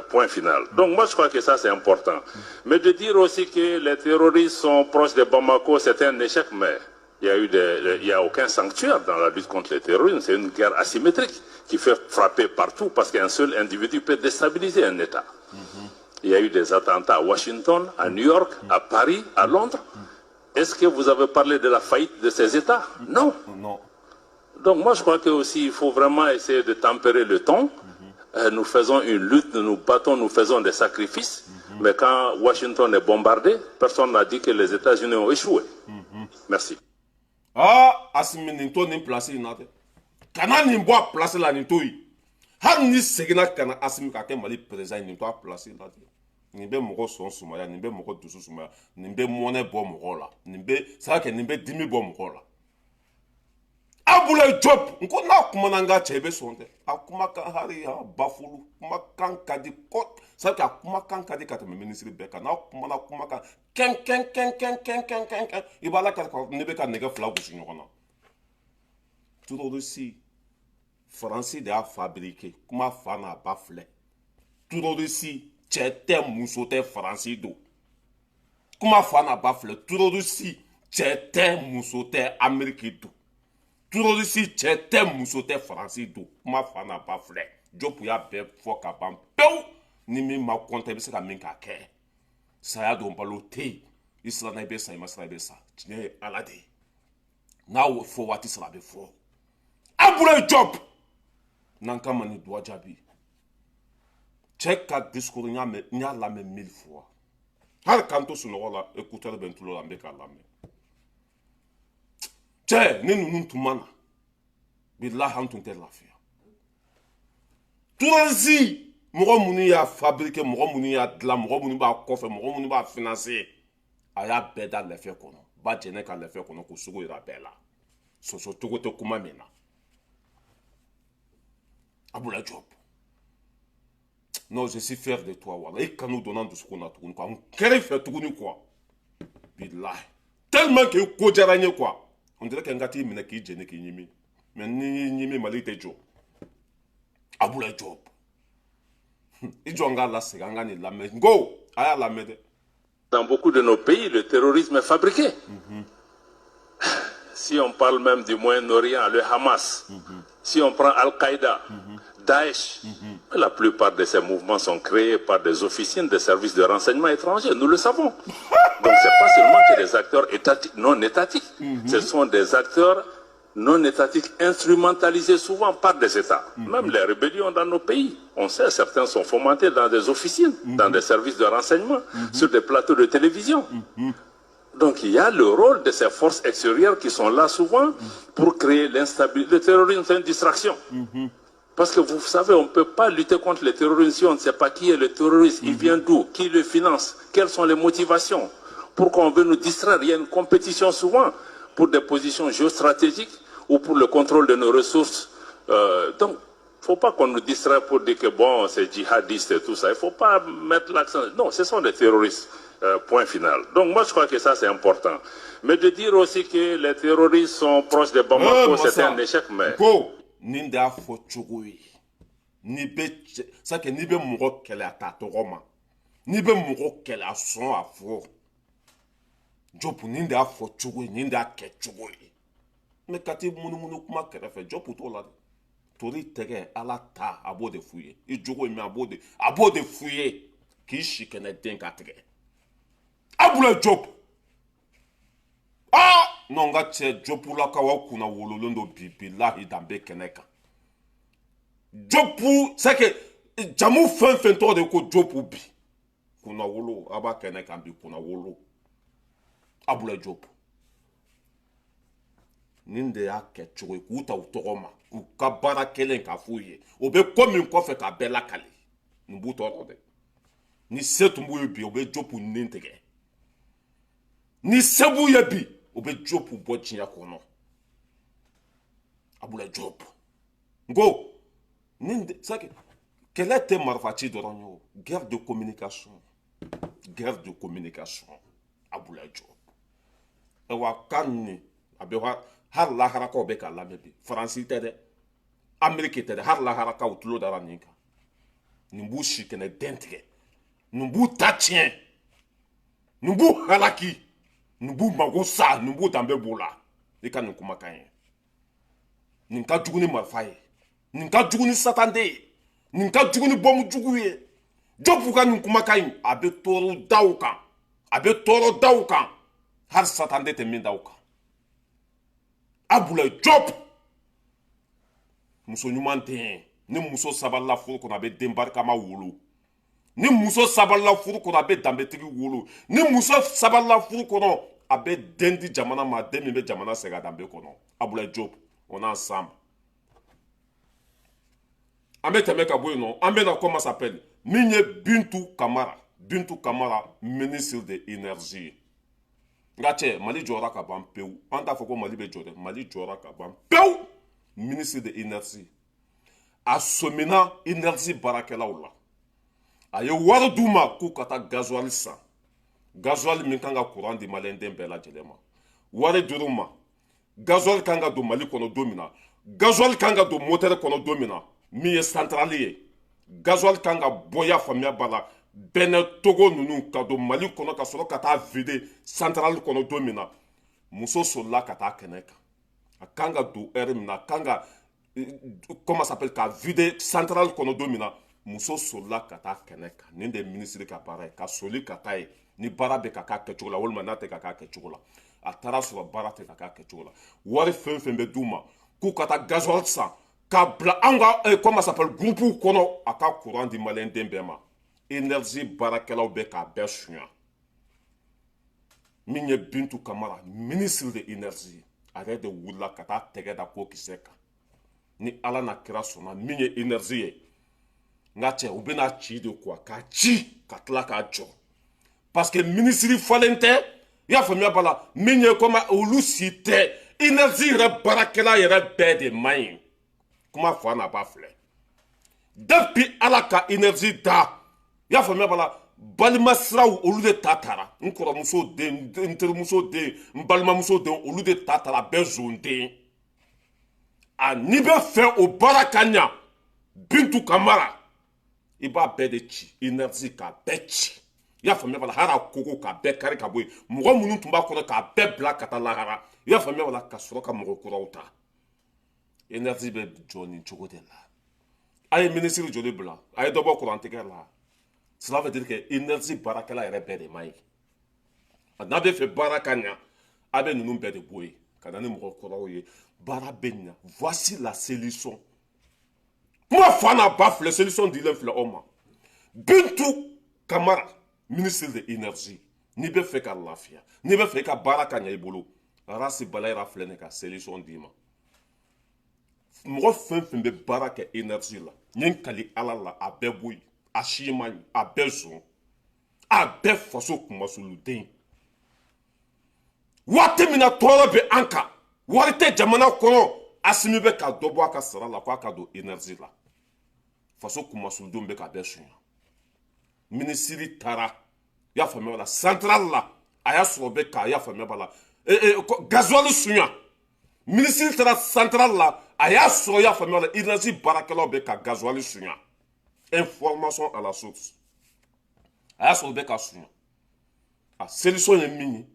Point final. Donc moi, je crois que ça, c'est important. Mais de dire aussi que les terroristes sont proches de Bamako, c'est un échec, mais... Il n'y a aucun sanctuaire dans la lutte contre le terrorisme. C'est une guerre asymétrique qui fait frapper partout parce qu'un seul individu peut déstabiliser un État. Il y a eu des attentats à Washington, à New York, à Paris, à Londres. Est-ce que vous avez parlé de la faillite de ces États? Non. Non. Donc moi je crois que aussi il faut vraiment essayer de tempérer le ton. Nous faisons une lutte, nous nous battons, nous faisons des sacrifices. Mais quand Washington est bombardé, personne n'a dit que les États-Unis ont échoué. Merci. Ah, Assimi, nin to nin place in na dɛ. Kana nin bɔ a place la, nin to yen. Hali ni seginna ka na, Assimi, ka kɛ Mali président ye, nin to a place la dɛ. Nin bɛ mɔgɔ sɔn sumaya, nin bɛ mɔgɔ dusu sumaya, nin bɛ mɔnɛ bɔ mɔgɔ la, nin bɛ c'est nin bɛ dimi bɔ mɔgɔ la. Abdoulaye Diop, n ko n'a kumana n ka cɛ, i bɛ sɔn dɛ. A kumakan hali a bafulu kumakan ka di ko c'est a kumakan ka di ka tɛmɛ minisiri bɛɛ kan. N'a kumana, kumakan kɛn kɛn kɛn kɛn kɛn kɛn kɛn kɛn, i b'a la ka ne bɛ ka nɛgɛ fila gosi ɲɔgɔn na. Terroriste, Faransi de y'a fabriqué. Kuma fa n'a ba filɛ. Terroriste, cɛ tɛ, muso tɛ, Faransi don. Kuma fa n'a ba filɛ. Terroriste, cɛ tɛ, muso tɛ, Amérique don. Terroriste, cɛ tɛ, muso tɛ, Faransi don. Kuma fa n'a ba filɛ. Diop y'a bɛɛ fɔ ka ban pewu. Ni min ma kɔnta, i bɛ se ka min k'a kɛ. Saya don, balo tɛ yen. I siranna, i bɛ sa. I ma siran, i bɛ sa. Tiɲɛ ye Ala de ye. N'a fɔ waati sera, a bɛ fɔ. Abdoulaye Diop, n'an ka ma nin duwa jaabi. Cɛ ka discours, n y'a mɛn, n y'a lamɛn mille fois. Hali k'an to sunɔgɔ la, écouteur bɛ n tulo la, n bɛ k'a lamɛn. Cɛ, ni ninnu tun ma na, bilahi, an tun tɛ lafiya. Terroriste, mɔgɔ minnu y'a fabriqué, mɔgɔ minnu y'a dilan, mɔgɔ minnu b'a kɔfɛ, mɔgɔ minnu b'a financer, a y'a bɛɛ da lɛfɛ kɔnɔ, ba jɛnɛ ka lɛfɛ kɔnɔ, k'o sogo yira bɛɛ la. Sɔsɔ cogo tɛ kuma min na. Abdoulaye Diop, non, je suis fier de toi. Wala i kanu donna n dusukun na tuguni quoi. N kɛr'i fɛ tuguni quoi. Bilahi, tellement que ko diyara n ye quoi. On dirait que n ka t'i minɛ k'i jeni k'i ɲimi, mais ni y'i ɲimi, Mali tɛ jɔ. Abdoulaye Diop, i jɔ n k'a lasegin, an ka nin lamɛn. N ko a y'a lamɛn dɛ. Dans beaucoup de nos pays, le terrorisme est fabriqué. Si on parle même du Moyen-Orient, le Hamas, si on prend Al-Qaïda, Daesh, la plupart de ces mouvements sont créés par des officines des services de renseignement étrangers, nous le savons. Donc c'est pas seulement que des acteurs étatiques, non étatiques, ce sont des acteurs non étatiques instrumentalisés souvent par des États. Même les rébellions dans nos pays, on sait, certains sont fomentés dans des officines, dans des services de renseignement, sur des plateaux de télévision. Donc il y a le rôle de ces forces extérieures qui sont là souvent pour créer l'instabilité. Le terrorisme, c'est une distraction. Parce que vous savez, on ne peut pas lutter contre le terrorisme si on ne sait pas qui est le terroriste, il vient d'où, qui le finance, quelles sont les motivations. Pourquoi on veut nous distraire? Il y a une compétition souvent pour des positions géostratégiques ou pour le contrôle de nos ressources. Donc, il ne faut pas qu'on nous distraie pour dire que bon, c'est djihadiste et tout ça. Il ne faut pas mettre l'accent. Non, ce sont des terroristes. Point final. Donc moi, je crois que ça, c'est important. Mais de dire aussi que les terroristes sont proches de Bamako, c'est un échec, mais. Ko nin de y'a fɔ cogo ye. N'i bɛ cɛ c'est que n'i bɛ mɔgɔ kɛlɛ, a t'a tɔgɔ ma. N'i bɛ mɔgɔ kɛlɛ, a sɔn a fɔ. Diop, nin de y'a fɔ cogo ye, nin de y'a kɛ cogo ye. Mais ka t'i munumunu kuma kɛrɛfɛ, Diop t'o la dɛ. Tori tɛgɛ Ala ta, a b'o de f'u ye. I jogo ye min, a b'o de f'u ye k'i si kɛnɛ den ka tigɛ. Abdoulaye Diop, ah non, n ka cɛ, Diopulakaw, aw kunna wololen don bi. Bilahi, danbe kɛnɛ kan. Diop, c'est que jamu fɛn fɛn tɔgɔ de ko Diop, bi kunna wolo a b'a kɛnɛ kan bi. Kunna wolo. Abdoulaye Diop, nin de y'a kɛ cogo ye k'u ta u tɔgɔ ma, u ka baara kelen k'a f'u ye. O bɛ ko min kɔfɛ k'a bɛɛ lakale. Nin b'u tɔɔrɔ dɛ. Ni se tun b'u ye bi, o bɛ Diop nin tigɛ. Ni se b'u ye bi, o bɛ Diop bɔ diɲɛ kɔnɔ. Abdoulaye Diop, n ko nin de c'est que kɛlɛ tɛ marifa ci dɔrɔn ye o. Guerre de communication, guerre de communication. Abdoulaye Diop, ayiwa, kan nin a bɛ hali laharakaw bɛ k'a lamɛn bi. Faransi tɛ dɛ, Ameriki tɛ dɛ, hali laharakaw tulo dara nin kan. Nin b'u si kɛnɛ den tigɛ, nin b'u ta tiɲɛ, nin b'u halaki, nin b'u mago sa, nin b'u danbe b'u la. I ka nin kumakan ye, nin ka jugu ni marifa ye, nin ka jugu ni satanden ye, nin ka jugu ni bɔmu jugu ye. Diop ka nin kumakan in, a bɛ tɔɔrɔ daw kan, a bɛ tɔɔrɔ daw kan. Hali satan tɛ min da o kan. Abulayi Diop, muso ɲuman den. Ni muso sabalila furu kɔnɔ, a bɛ den barikama wolo. Ni muso sabalila furu kɔnɔ, a bɛ danbetigi wolo. Ni muso sabalila furu kɔnɔ, a bɛ den di jamana ma, den min bɛ jamana segin a danbe kɔnɔ. Abulayi Diop, on est ensemble. An bɛ tɛmɛ ka bɔ yen nɔ, an bɛ na, comment s'appelle, min ye Bintu Kamara. Bintu Kamara, ministre de énergie. N ka cɛ, Mali jɔra ka ban pewu. An t'a fɔ ko Mali bɛ jɔ dɛ, Mali jɔra ka ban pewu. Ministre de énergie, a sɔmina énergie baarakɛlaw la, a ye wari d'u ma k'u ka taa gasoil san, gasoil min kan ka courant di maliyɛnden bɛɛ lajɛlen ma. Wari dir'u ma, gasoil kan ka don Mali kɔnɔ don min na, gasoil kan ka don moteur kɔnɔ don min na, min ye centrale ye, gasoil kan ka bɔ, ya faamuya b'a la, Bɛnɛ, Togo ninnu, ka don Mali kɔnɔ ka sɔrɔ ka taa vider centrale kɔnɔ don min na, muso solila ka taa kɛnɛ kan. A kan ka don heure min na, a kan ka, comment s'appelle, ka vider centrale kɔnɔ don min na, muso solila ka taa kɛnɛ kan. Nin de ye minisiri ka baara ye, ka soli ka taa ye ni baara bɛ ka k'a kɛcogo la walima n'a tɛ ka k'a kɛcogo la. A taara sɔrɔ baara tɛ ka k'a kɛcogo la. Wari fɛn fɛn bɛ d'u ma k'u ka taa gasoil san k'a bila anw ka, comment s'appelle, groupe kɔnɔ, a ka courant di maliyɛnden bɛɛ ma, énergie baarakɛlaw bɛ k'a bɛɛ sunya. Min ye Bintu Kamara, ministre de énergie, a yɛrɛ de wulila ka taa tɛgɛ da ko kisɛ kan. Ni Ala na kira sɔnna, min ye énergie ye, n ka cɛ, u bɛna ci de quoi, k'a ci ka tila k'a jɔ, parce que ministre falen tɛ, i y'a faamuya b'a la. Min ye comme olu si tɛ, énergie yɛrɛ baarakɛla yɛrɛ bɛɛ de man ɲi. Kuma fa n'a ba filɛ, depuis Ala ka énergie da, i y'a faamuya b'a la, balima siraw olu de ta taara. N kɔrɔmuso den, n terimuso den, n balimamuso den, olu de ta taara, bɛɛ zonden. A n'i bɛ fɛ o baara ka ɲa, Bintu Kamara, i b'a bɛɛ de ci, énergie k'a bɛɛ ci, i y'a faamuya b'a la, hali a koko k'a bɛɛ kari ka bɔ yen, mɔgɔ minnu tun b'a kɔnɔ k'a bɛɛ bila ka taa lahara, i y'a faamuya b'a la, ka sɔrɔ ka mɔgɔ kuraw ta. Énergie bɛ jɔ nin cogo de la. A ye minisiri joli bila, a ye dɔ bɔ kurantigɛ la. Cela veut dire que énergie baarakɛla yɛrɛ bɛɛ de man ɲi. N'a bɛ fɛ baara ka ɲa, a bɛ ninnu bɛɛ de bɔ yen ka na ni mɔgɔ kɔrɔw ye, baara bɛ ɲa. Voici la solution. Kuma fa n'a ba filɛ, solution dilen filɛ aw ma. Bintu Kamara, ministre de énergie, n'i bɛ fɛ ka lafiya, n'i bɛ fɛ i ka baara ka ɲa i bolo, Rasi Balayira filɛ nin ka solution d'i ma. Mɔgɔ fɛn fɛn bɛ baara kɛ énergie la, n ye n kali Ala la, a bɛɛ bɔ yen. A si man ɲi, a bɛɛ zon, a bɛɛ faso kunmasoluden. Waati min na tɔɔrɔ bɛ an kan, wari tɛ jamana kɔnɔ, Asimi bɛ ka dɔ bɔ a ka sara la k'a ka don énergie la, faso kunmasuludenw bɛ ka bɛɛ sunya. Minisiri taara, i y'a faamuya la, centrale la, a y'a sɔrɔ bɛ k'a, y'a faamuya b'a la, gasoil sunya. Minisiri taara centrale la, a y'a sɔrɔ, i y'a faamuya la, énergie baarakɛlaw bɛ ka gasoil sunya. Information à la source, a y'a sɔrɔ bɛ ka sunya. A solution ye min ye,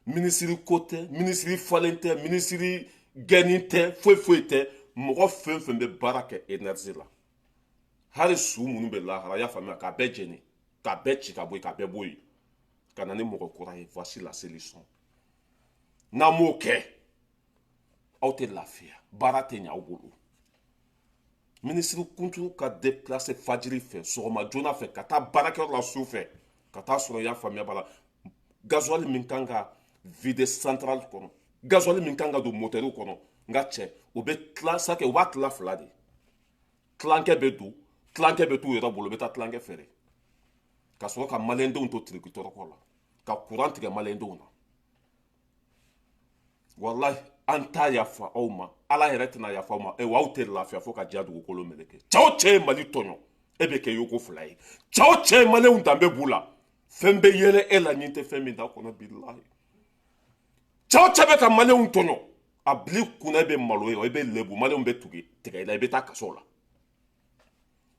minisiri ko tɛ, minisiri falen tɛ, minisiri gɛnni tɛ, foyi foyi tɛ. Mɔgɔ fɛn fɛn bɛ baara kɛ énergie la, hali su minnu bɛ lahara, i y'a faamuya, k'a bɛɛ jɛni, k'a bɛɛ ci ka bɔ yen, k'a bɛɛ bɔ yen ka na ni mɔgɔ kura ye. Voici la solution. N'an m'o kɛ, aw tɛ lafiya, baara tɛ ɲɛ aw bolo. Minisiri kunturu ka déplacer fajiri fɛ, sɔgɔma joona fɛ, ka taa baarakɛyɔrɔ la su fɛ, ka taa sɔrɔ, i y'a faamuya b'a la, gasoil min kan ka vider centrale kɔnɔ, gasoil min kan ka don moteur kɔnɔ, n ka cɛ, o bɛ tila sakɛ, u b'a tila fila de. Tilankɛ bɛ don, tilankɛ bɛ t'u yɛrɛ bolo, u bɛ taa tilankɛ feere ka sɔrɔ ka maliyɛndenw to tiriki tɔrɔkɔ la, ka kuran tigɛ maliyɛndenw na. Walahi, an t'a yafa aw ma, Ala yɛrɛ tɛna yafa aw ma. Wa aw tɛ lafiya fo ka diɲɛ dugukolo meleke. Cɛ o cɛ ye Mali tɔɲɔ, e bɛ kɛ yoko fila ye. Cɛ o cɛ ye maliyɛnw danbe b'u la, fɛn bɛ yɛlɛ e la ɲin tɛ fɛn min t'a kɔnɔ. Bilahi, cɛ o cɛ bɛ ka maliyɛnw tɔɲɔ, a bil'i kunna, e bɛ malo ye, i bɛ lebu, maliyɛnw bɛ tugu tigɛ i la, i bɛ taa kaso la.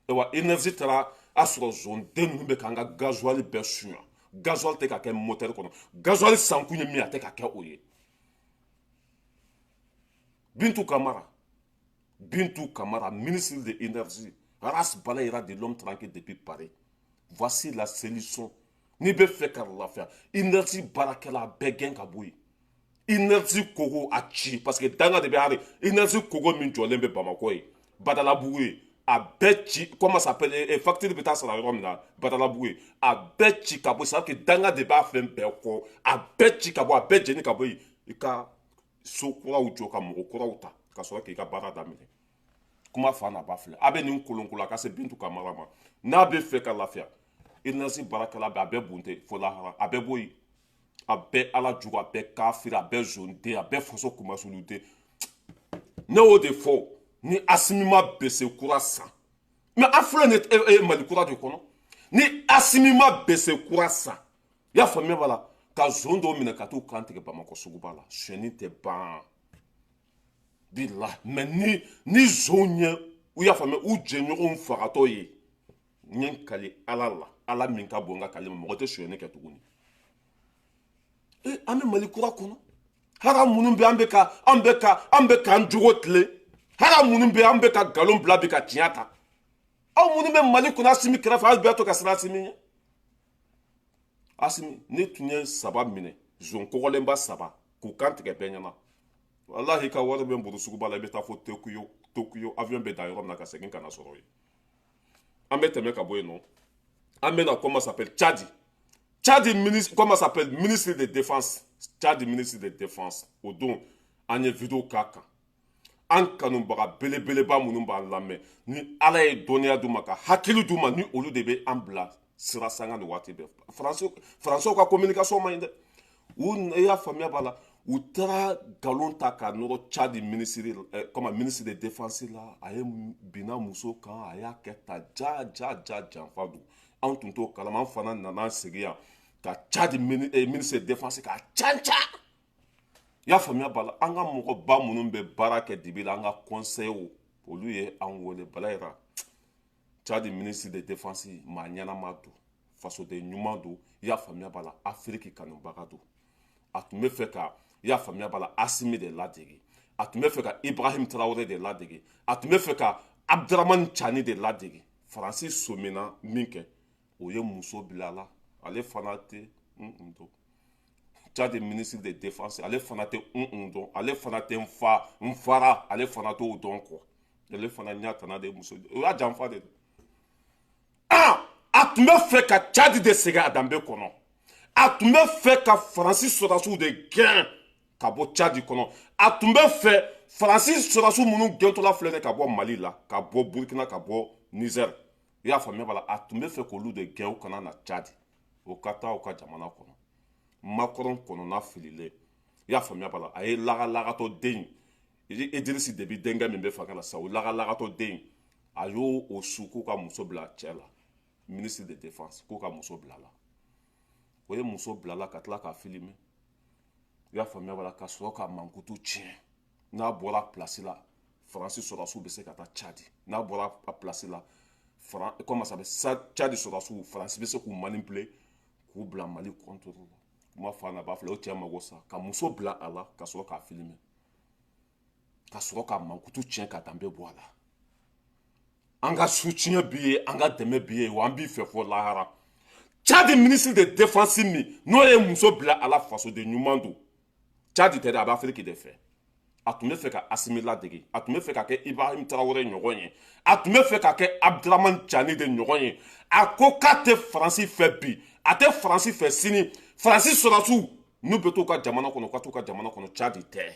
Ayiwa, énergie taara a sɔrɔ zonden ninnu bɛ k'an ka gasoil bɛɛ sunya. Gasoil tɛ ka kɛ moteur kɔnɔ, gasoil sankun ye min ye, a tɛ ka kɛ o ye. Bintu Kamara, Bintu Kamara, ministre de l'énergie, Ras Balayira de l'homme tranquille depuis Paris. Voici la solution. N'i bɛ fɛ ka lafiya, INERSI baarakɛla a bɛɛ gɛn ka bɔ yen. INERSI kogo a ci, parce que danga de bɛ hali INERSI kogo min jɔlen bɛ Bamakɔ ye, Badalabugu ye, a bɛɛ ci. Comment ça s'appelle, facture bɛ taa sara yɔrɔ min na Badalabugu ye, a bɛɛ ci ka bɔ. C'est à dire que danga de b'a fɛn bɛɛ kɔ. A bɛɛ ci ka bɔ, a bɛɛ jeni ka bɔ yen. I ka so kuraw jɔ ka mɔgɔ kuraw ta ka sɔrɔ k'i ka baara daminɛ. Kuma fa n'a ba filɛ, a bɛ nin kolonkolon a ka se Bintu Kamara ma. N'a bɛ fɛ ka lafiya, INERSI baarakɛla bɛɛ, a bɛɛ bunte fo lahara, a bɛɛ bɔ yen. A bɛɛ ala jugu, a bɛɛ kafiri, a bɛɛ zonden, a bɛɛ faso kumasuluden. Ne y'o de fɔ, ni Asimi ma bese kura san, mɛ an filɛ nin ye Mali kura de kɔnɔ. Ni Asimi ma bese kura san, i y'a faamuya b'a la, ka zon dɔw minɛ ka t'u kan tigɛ Bamakɔ suguba la, sonyɛni tɛ ban bila. Mɛ ni zon ye, u y'a faamuya, u jɛɲɔgɔnw fagatɔ ye, n ye n kali Ala la, Ala min ka bon n ka kali ma, mɔgɔ tɛ sonyɛni kɛ tuguni. E, an bɛ Mali kura kɔnɔ. Hara minnu bɛ, an bɛ k'an jogo tilen. Hara minnu bɛ, an bɛ ka nkalon bila bi ka tiɲɛ ta. Aw minnu bɛ Mali kɔnɔ Asimi kɛrɛfɛ, aw bɛɛ to ka siran Asimi ɲɛ. Asimi ne tun ye saba minɛ, zon kɔgɔlenba saba, k'u kan tigɛ bɛɛ ɲɛna. Walahi, ka wari bɛ n bolo suguba la, i bɛ taa fo Tokiyo. Tokiyo avion bɛ dan yɔrɔ min na, ka segin ka na sɔrɔ yen. An bɛ tɛmɛ ka bɔ yen nɔ, an bɛ na, comment s'appelle, Tchad. Tchad ministre, comment s'appelle, ministre de défense. Tchad ministre de défense, o don an ye vidéo k'a kan. An kanubaga belebeleba minnu b'an lamɛn, ni Ala ye dɔnniya d'u ma ka hakili d'u ma, ni olu de bɛ an bila sira sanga ni waati bɛɛ. Faransiw ka communication man ɲi dɛ. U, i y'a faamuya b'a la, u taara nkalon ta ka nɔrɔ Tchad ministre, comme ministre de défense la. A ye binna muso kan, a y'a kɛ ta ja ja ja, janfa don. Anw tun t'o kalama. An fana nana sigi yan ka Tchad ministre de défense k'a can can. I y'a faamuya b'a la, an ka mɔgɔba minnu bɛ baara kɛ dibi la, an ka conseil, olu ye an wele Balayira. Tchad ministre de défense, maa ɲɛnama don, fasoden ɲuman don. I y'a faamuya b'a la, Afiriki kanubaga don. A tun bɛ fɛ ka, i y'a faamuya b'a la, Asimi de ladege. A tun bɛ fɛ ka Ibrahim Traoré de ladege. A tun bɛ fɛ ka Abdramane Tiani de ladege. Faransi somina min kɛ, o ye muso bila a la. Ale fana tɛ n dɔn. Tchad ministre de défense, ale fana tɛ n dɔn, ale fana tɛ n fa n fara, ale fana t'o dɔn kɔ. Ale fana ɲɛ tana de ye muso, o y'a janfa de. Ah, a tun bɛ fɛ ka Tchad de segin a danbe kɔnɔ. A tun bɛ fɛ ka Faransi sɔrɔdasiw de gɛn ka bɔ Tchad kɔnɔ. A tun bɛ fɛ Faransi sɔrɔdasiw minnu gɛntɔla filɛ nin, ka bɔ Mali la, ka bɔ Burukina, ka bɔ Niger, i y'a faamuya b'a la, a tun bɛ fɛ k'olu de gɛn, u kana na Tchad, o ka taa u ka jamana kɔnɔ. Macron kɔnɔna fililen, i y'a faamuya b'a la, a ye lagalagatɔ den Idrisi Debi denkɛ min bɛ fanga la sisan, o lagalagatɔ den, a y'o o su k'u ka muso bila cɛ la, ministre de défense, k'u ka muso bila la. O ye muso bila la ka tila k'a filmer, i y'a faamuya b'a la, ka sɔrɔ ka mankutu tiɲɛ. N'a bɔra place la, Faransi sɔrɔdasiw bɛ se ka taa Tchad. N'a bɔra a place la, comment ça s'appelle, Tchad sɔrɔdasiw, Faransi bɛ se k'u manipuler k'u bila Mali contre la. Kuma fa na b'a filɛ, o cɛ mago sa ka muso bila a la, ka sɔrɔ k'a filmer, ka sɔrɔ ka mankutu tiɲɛ, ka danbe bɔ a la. An ka soutien b'i ye, an ka dɛmɛ b'i ye, wa an b'i fɛ fɔ lahara. Tchad ministre de défense min n'o ye muso bila a la, fasoden ɲuman don. Tchad tɛ dɛ, a bɛ Afiriki de fɛ. A tun bɛ fɛ ka Asimi ladege, a tun bɛ fɛ ka kɛ Ibrahim Traoré ɲɔgɔn ye, a tun bɛ fɛ ka kɛ Abdramane Tiani de ɲɔgɔn ye. A ko k'a tɛ Faransi fɛ bi, a tɛ Faransi fɛ sini. Faransi sɔrɔdasiw n'u bɛ t'u ka jamana kɔnɔ, u ka t'u ka jamana kɔnɔ, Tchad tɛ.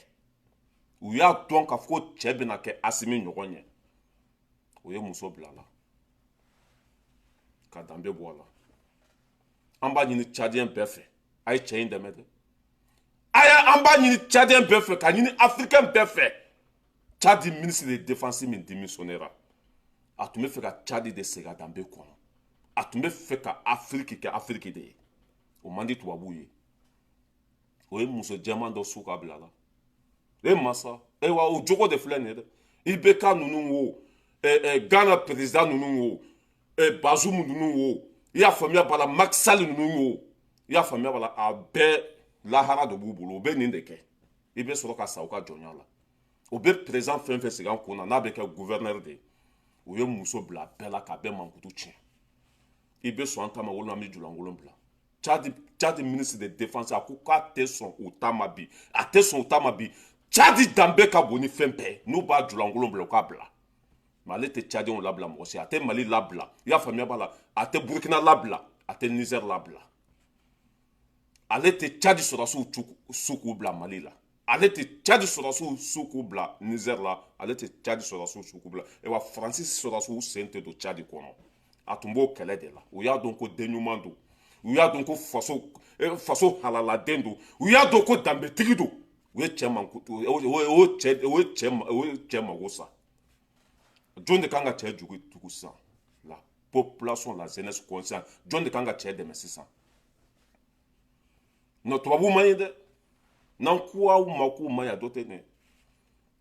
U y'a dɔn k'a fɔ ko cɛ bɛna kɛ Asimi ɲɔgɔn ye. O ye muso bila la ka danbe bɔ a la. An b'a ɲini Tchadien bɛɛ fɛ, a ye cɛ in dɛmɛ dɛ. A ye, an b'a ɲini Tchadien bɛɛ fɛ, ka ɲini Africain bɛɛ fɛ. Tchad ministre de défense min démissionnera, a tun bɛ fɛ ka Tchad de segin a danbe kɔnɔ. A tun bɛ fɛ ka Afiriki kɛ Afiriki de ye. O man di tubabuw ye. O ye muso jɛman dɔ su ka bila la. E masa e wa, o jogo de filɛ nin ye dɛ. IBK ninnu wo, Ghana président ninnu wo, Bazoum ninnu wo, i y'a faamuya b'a la, Macky Sall ninnu wo, i y'a faamuya b'a la, a bɛɛ lahara de b'u bolo. U bɛ nin de kɛ, i bɛ sɔrɔ ka sa u ka jɔnya la. O bɛ président fɛn fɛn sigi an kun na, n'a bɛ kɛ gouverneur de ye, u ye muso bila bɛɛ la k'a bɛɛ mankutu tiɲɛ. I bɛ sɔn an ta ma, walima an bɛ julankolon bila. Tchad ministre de défense a ko k'a tɛ sɔn u ta ma bi, a tɛ sɔn u ta ma bi. Tchad danbe ka bon ni fɛn bɛɛ, n'u b'a julankolon bila, u k'a bila. Mais ale tɛ Tchadienw labila mɔgɔ si, a tɛ Mali labila, i y'a faamuya b'a la, a tɛ Burkina labila, a tɛ Niger labila. Ale tɛ Tchad sɔrɔdasiw su k'u bila Mali la, ale tɛ Tchad sɔrɔdasiw su k'u bila Niger la, ale tɛ Tchad sɔrɔdasiw su k'u bila. Wa Faransi sɔrɔdasiw sen tɛ don Tchad kɔnɔ. A tun b'o kɛlɛ de la. U y'a dɔn ko den ɲuman don, u y'a dɔn ko faso halaladen don, u y'a dɔn ko danbetigi don. U ye cɛ mankutu, o ye cɛ mago sa. Jɔn de kan ka cɛ jugu tugu sisan? La population, la jeunesse consciente. Jɔn de kan ka cɛ dɛmɛ sisan? Non, tubabu man ɲi dɛ. N'an ko aw ma k'u man ɲi, a dɔ tɛ ɲɛ.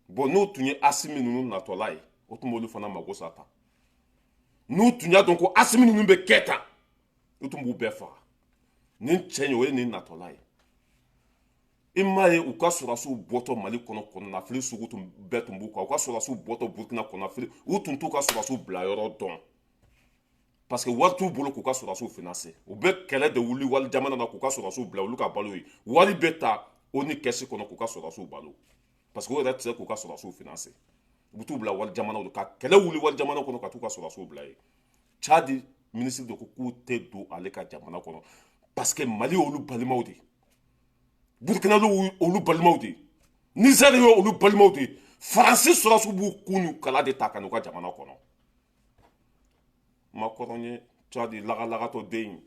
Bon, n'u tun ye Asimi ninnu natɔla ye, o tun b'olu fana mago sa tan. N'u tun y'a dɔn ko Asimi ninnu bɛ kɛ tan, u tun b'u bɛɛ faga. Nin cɛ in, o ye nin natɔla ye. I m'a ye, u ka sɔrɔdasiw bɔtɔ Mali kɔnɔ, kɔnɔnafili sugu tun bɛɛ tun b'u kan. U ka sɔrɔdasiw bɔtɔ Burukina, kɔnɔnafili, u tun t'u ka sɔrɔdasiw bila yɔrɔ dɔn, parce que wari t'u bolo k'u ka sɔrɔdasiw financer. U bɛ kɛlɛ de wuli wali jamana na k'u ka sɔrɔdasiw bila, olu ka balo ye. Wari bɛ ta o ni kɛsi kɔnɔ k'u ka sɔrɔdasiw balo, parce que o yɛrɛ tɛ se k'u ka sɔrɔdasiw financer. U bɛ t'u bila wali jamanaw, ka kɛlɛ wuli wali jamana kɔnɔ, ka t'u ka sɔrɔdasiw bila yen. Tchad ministre de ko k'u tɛ don ale ka jamana kɔnɔ, parce que Mali y'olu balimaw de ye, Burukina olu balimaw de ye, Niger ye olu balimaw de ye. Faransi sɔrɔdasiw b'u kun n'u kala de ta ka n'u ka jamana kɔnɔ. Macron ye Tchad lagalagatɔ den ye.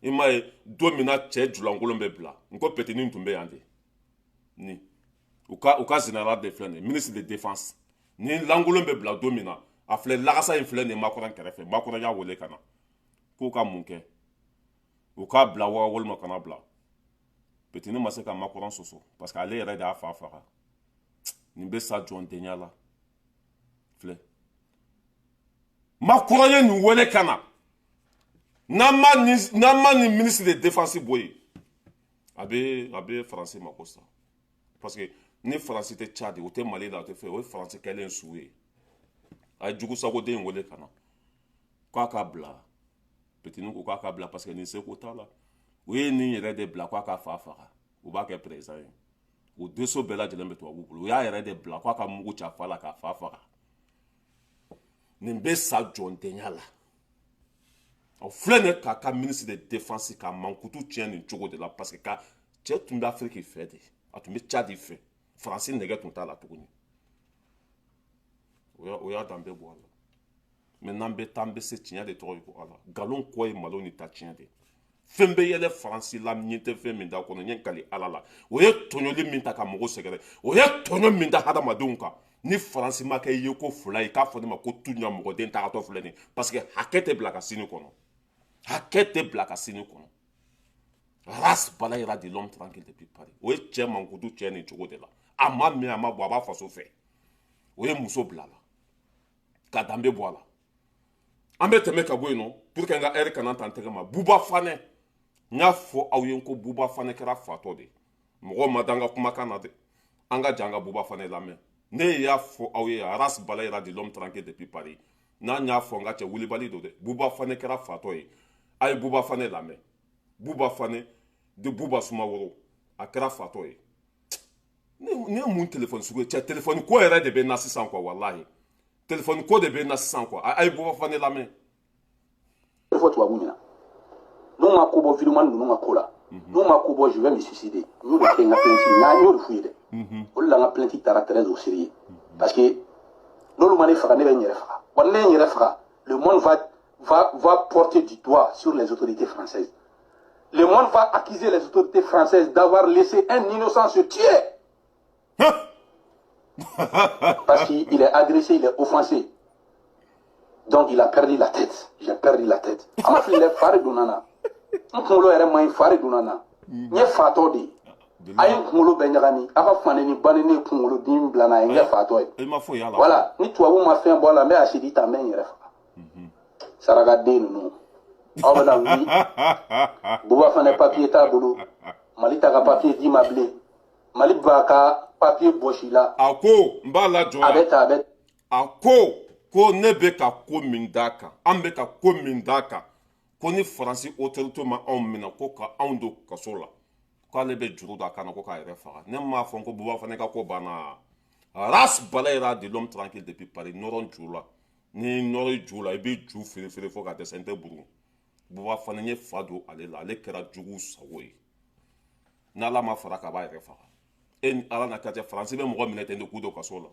I m'a ye, don min na cɛ julankolon bɛ bila, n ko petinin tun bɛ yan de. Ni u ka général de filɛ nin ye, ministre de défense. Ni lankolon bɛ bila don min na, a filɛ, lagasa in filɛ nin ye Macron kɛrɛfɛ. Macron y'a wele ka na k'u ka mun kɛ? U k'a bila wa walima kana bila? Petini ma se ka Macron sɔsɔ, parce que ale yɛrɛ de y'a fa faga. Nin bɛ sa jɔndenya la. Filɛ, Macron ye nin wele ka na. N'an ma nin ministre de défense bɔ yen, a bɛ Faransi mako sa, parce que ni Faransi tɛ Tchad, o tɛ Mali la, o tɛ fɛ, o ye Faransi kɛlen su ye. A ye jugusagoden in wele ka na k'a ka bila. Petini ko k'a ka bila, parce que nin seko t'a la. U ye nin yɛrɛ de bila k'a ka fa faga, u b'a kɛ président ye. O dossier bɛɛ lajɛlen bɛ tubabu bolo. U y'a yɛrɛ de bila k'a ka mugu ci a fa la k'a fa faga. Nin bɛ sa jɔndenya la. O filɛ nin ye, k'a ka ministre de défense k'a mankutu tiɲɛ nin cogo de la, parce que ka cɛ tun bɛ Afiriki fɛ de, a tun bɛ Tchad fɛ, Faransi nɛgɛ tun t'a la tuguni. O y'a danbe bɔ a la. Mais n'an bɛ taa, an bɛ se tiɲɛ de tɔgɔ ye ko Ala. Nkalon kɔ ye malo ni ta tiɲɛ de. Fɛn bɛ yɛlɛ Faransi la, ɲɛ tɛ fɛn min da kɔnɔ. N ye kali Ala la, o ye tɔɲɔli min ta ka mɔgɔw sɛgɛrɛ, o ye tɔɲɔ min da hadamadenw kan. Ni Faransi ma kɛ ye ko fila ye, k'a fɔ ne ma ko tu ɲa mɔgɔden tagatɔ filɛ nin, parce que hakɛ tɛ bila ka sini kɔnɔ, hakɛ tɛ bila ka sini kɔnɔ. Ras Balayira de, l'homme tranquille depuis Paris. O ye cɛ mankutu cɛ nin cogo de la. A ma min, a ma bɔ, a b'a faso fɛ. O ye muso bila la ka danbe bɔ a la. An bɛ tɛmɛ ka bɔ yen nɔ pour que n ka heure kana ta n tɛgɛ ma. Buba Fanɛ, n y'a fɔ aw ye ko Buba Fanɛ kɛra fatɔ de ye. Mɔgɔw ma da n ka kumakan na dɛ. An ka jan ka Buba Fanɛ lamɛn. Ne y'a fɔ aw ye, Ras Balayira de, l'homme tranquille depuis Paris. N'an y'a fɔ, n ka cɛ wulibali don dɛ. Buba Fanɛ kɛra fatɔ ye. A ye Buba Fanɛ lamɛn. Buba Fanɛ de, Buba Sumaworo, a kɛra fatɔ ye. Ne ye mun telefɔni sugu ye? Cɛ, telefɔni ko yɛrɛ de bɛ n na sisan quoi. Walahi, telefɔni ko de bɛ n na sisan quoi. A ye Buba Fanɛ lamɛn. Fɔ tubabu ɲɛna, n'u ma ko bɔ vidéoman ninnu ka ko la, n'u ma ko bɔ, je vais me suicider. N y'o de kɛ n ka plainte, n y'o de f'u ye dɛ. O de la n ka plainte taara très au sérieux, parce que n'olu ma ne faga, ne bɛ n yɛrɛ faga. Wa ni ne ye n yɛrɛ faga, le monde va porter du doigt sur les autorités françaises. Le monde va accuser les autorités françaises d'avoir laissé un innocent se tuer parce qu'il est agressé, il est offensé. Donc il a perdu la tête. J'ai perdu la tête. An ma fili dɛ, fa de donna n na. N kunkolo yɛrɛ man ɲi, fa de donna n na. N ye fatɔ de ye. A ye n kunkolo bɛɛ ɲagami. A ka faneni banni ne kunkolo dimi bila n na, a ye n kɛ fatɔ ye. I ma foyi y'a la. Voilà, ni tubabu ma fɛn bɔ a la, n bɛ asidi ta, n bɛ n yɛrɛ faga. Sarakaden ninnu, aw bɛna wuli. Buba fana papiye t'a bolo. Mali ta ka papiye d'i ma bilen. Mali b'a ka papiye bɔsi la. A ko n b'a lajɔ. A bɛ ta, a bɛ A ko ne bɛ ka ko min d'a kan, an bɛ ka ko min d'a kan. Ko ni Faransi autorité ma anw minɛ ko ka anw don kaso la, k'ale bɛ juru don a kan na ko k'a yɛrɛ faga. Ne m'a fɔ ko Buba fana ka ko banna. Ras Balayira de l'homme tranquille depuis Paris. Nɔrɔ ju la, ni nɔrɔ ju la, i bɛ ju feere feere fo ka dɛsɛ. N tɛ buru. Buba fana ye fa don ale la, ale kɛra jugu sago ye. N'Ala ma fara k'a b'a yɛrɛ faga. E ni Ala na ka cɛ, Faransi bɛ mɔgɔ minɛ ten de k'u don kaso la.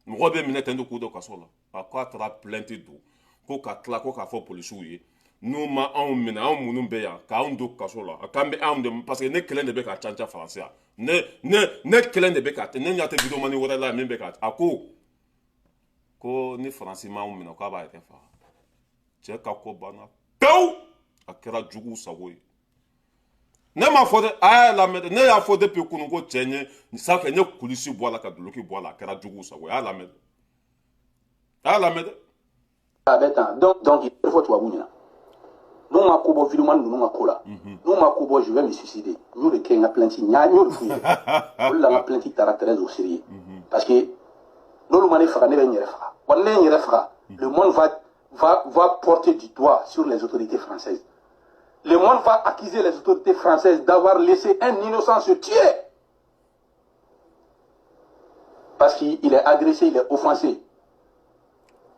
Mɔgɔ bɛ minɛ ten de k'u don kaso la. A ko a taara plainte don ko ka tila ko k'a fɔ polisiw ye, n'u ma anw minɛ, anw minnu bɛ yan, k'anw don kaso la, a k'an bɛ anw de, parce que ne kelen de bɛ ka ca Faransi yan. Ne kelen de bɛ ka, ne ɲɛ tɛ vidéoman wɛrɛ la min bɛ ka. A ko ni Faransi m'anw minɛ, k'a b'a yɛrɛ faga. Cɛ ka ko banna pewu, a kɛra jugu sago ye. Ne m'a fɔ dɛ, a y'a lamɛn dɛ. Ne y'a fɔ depuis kunun ko cɛ ɲɛ sanfɛ, n ye kulisi bɔ a la ka duloki bɔ a la, a kɛra jugu sago ye. A y'a lamɛn dɛ, a y'a lamɛn dɛ. A bɛ tan. Donc il faut tubabu ɲɛna, n'u ma ko bɔ vidéoman ninnu ka ko la, n'u ma ko bɔ, je vais me suicider. N y'o de kɛ n ka plainte, n y'o de f'u ye. O de la n ka plainte taara très au sérieux, parce que n'olu ma ne faga, ne bɛ n yɛrɛ faga. Wa ni ne ye n yɛrɛ faga, le monde va porter du doigt sur les autorités françaises. Le monde va accuser les autorités françaises d'avoir laissé un innocent se tuer parce qu'il est agressé, il est offensé.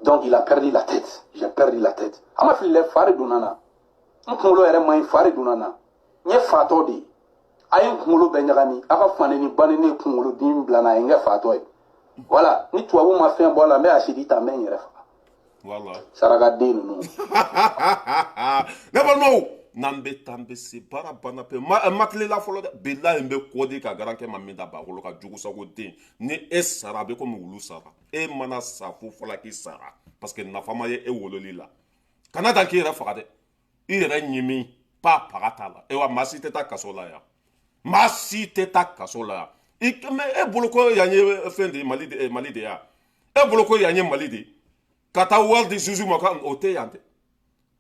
Donc il a perdu la tête. J'ai perdu la tête. A ma fili dɛ, fa de donna n na. N kunkolo yɛrɛ man ɲi, fa de donna n na. N ye fatɔ de ye. A ye n kunkolo bɛɛ ɲagami. A ka faneni banni kunkolo dimi bila n na, a ye n kɛ fatɔ ye. Voilà, ni tubabu ma fɛn bɔ a la, n bɛ asidi ta, n bɛ n yɛrɛ faga. Voilà. Sarakaden ninnu. Ne balimaw, n'an bɛ taa, an bɛ se baara banna pewu. Ma tilela fɔlɔ dɛ. Bilahi, n bɛ kɔ di ka garankɛ ma min da bakolo ka jugu sago den. Ni e sara, a bɛ komi wulu sara. E mana sa fo fɔla k'i sara, parce que nafa ma ye e wololi la. Kana dan k'i yɛrɛ faga dɛ, i yɛrɛ ɲimi pa paga t'a la. Ewa, maa si tɛ taa kaso la yan, maa si tɛ taa kaso la yan. I mais e bolo ko yan ye fɛn de ye, Mali de, Mali de ya. E bolo ko yan ye Mali de, ka taa wari di juge ma ka o tɛ yan dɛ.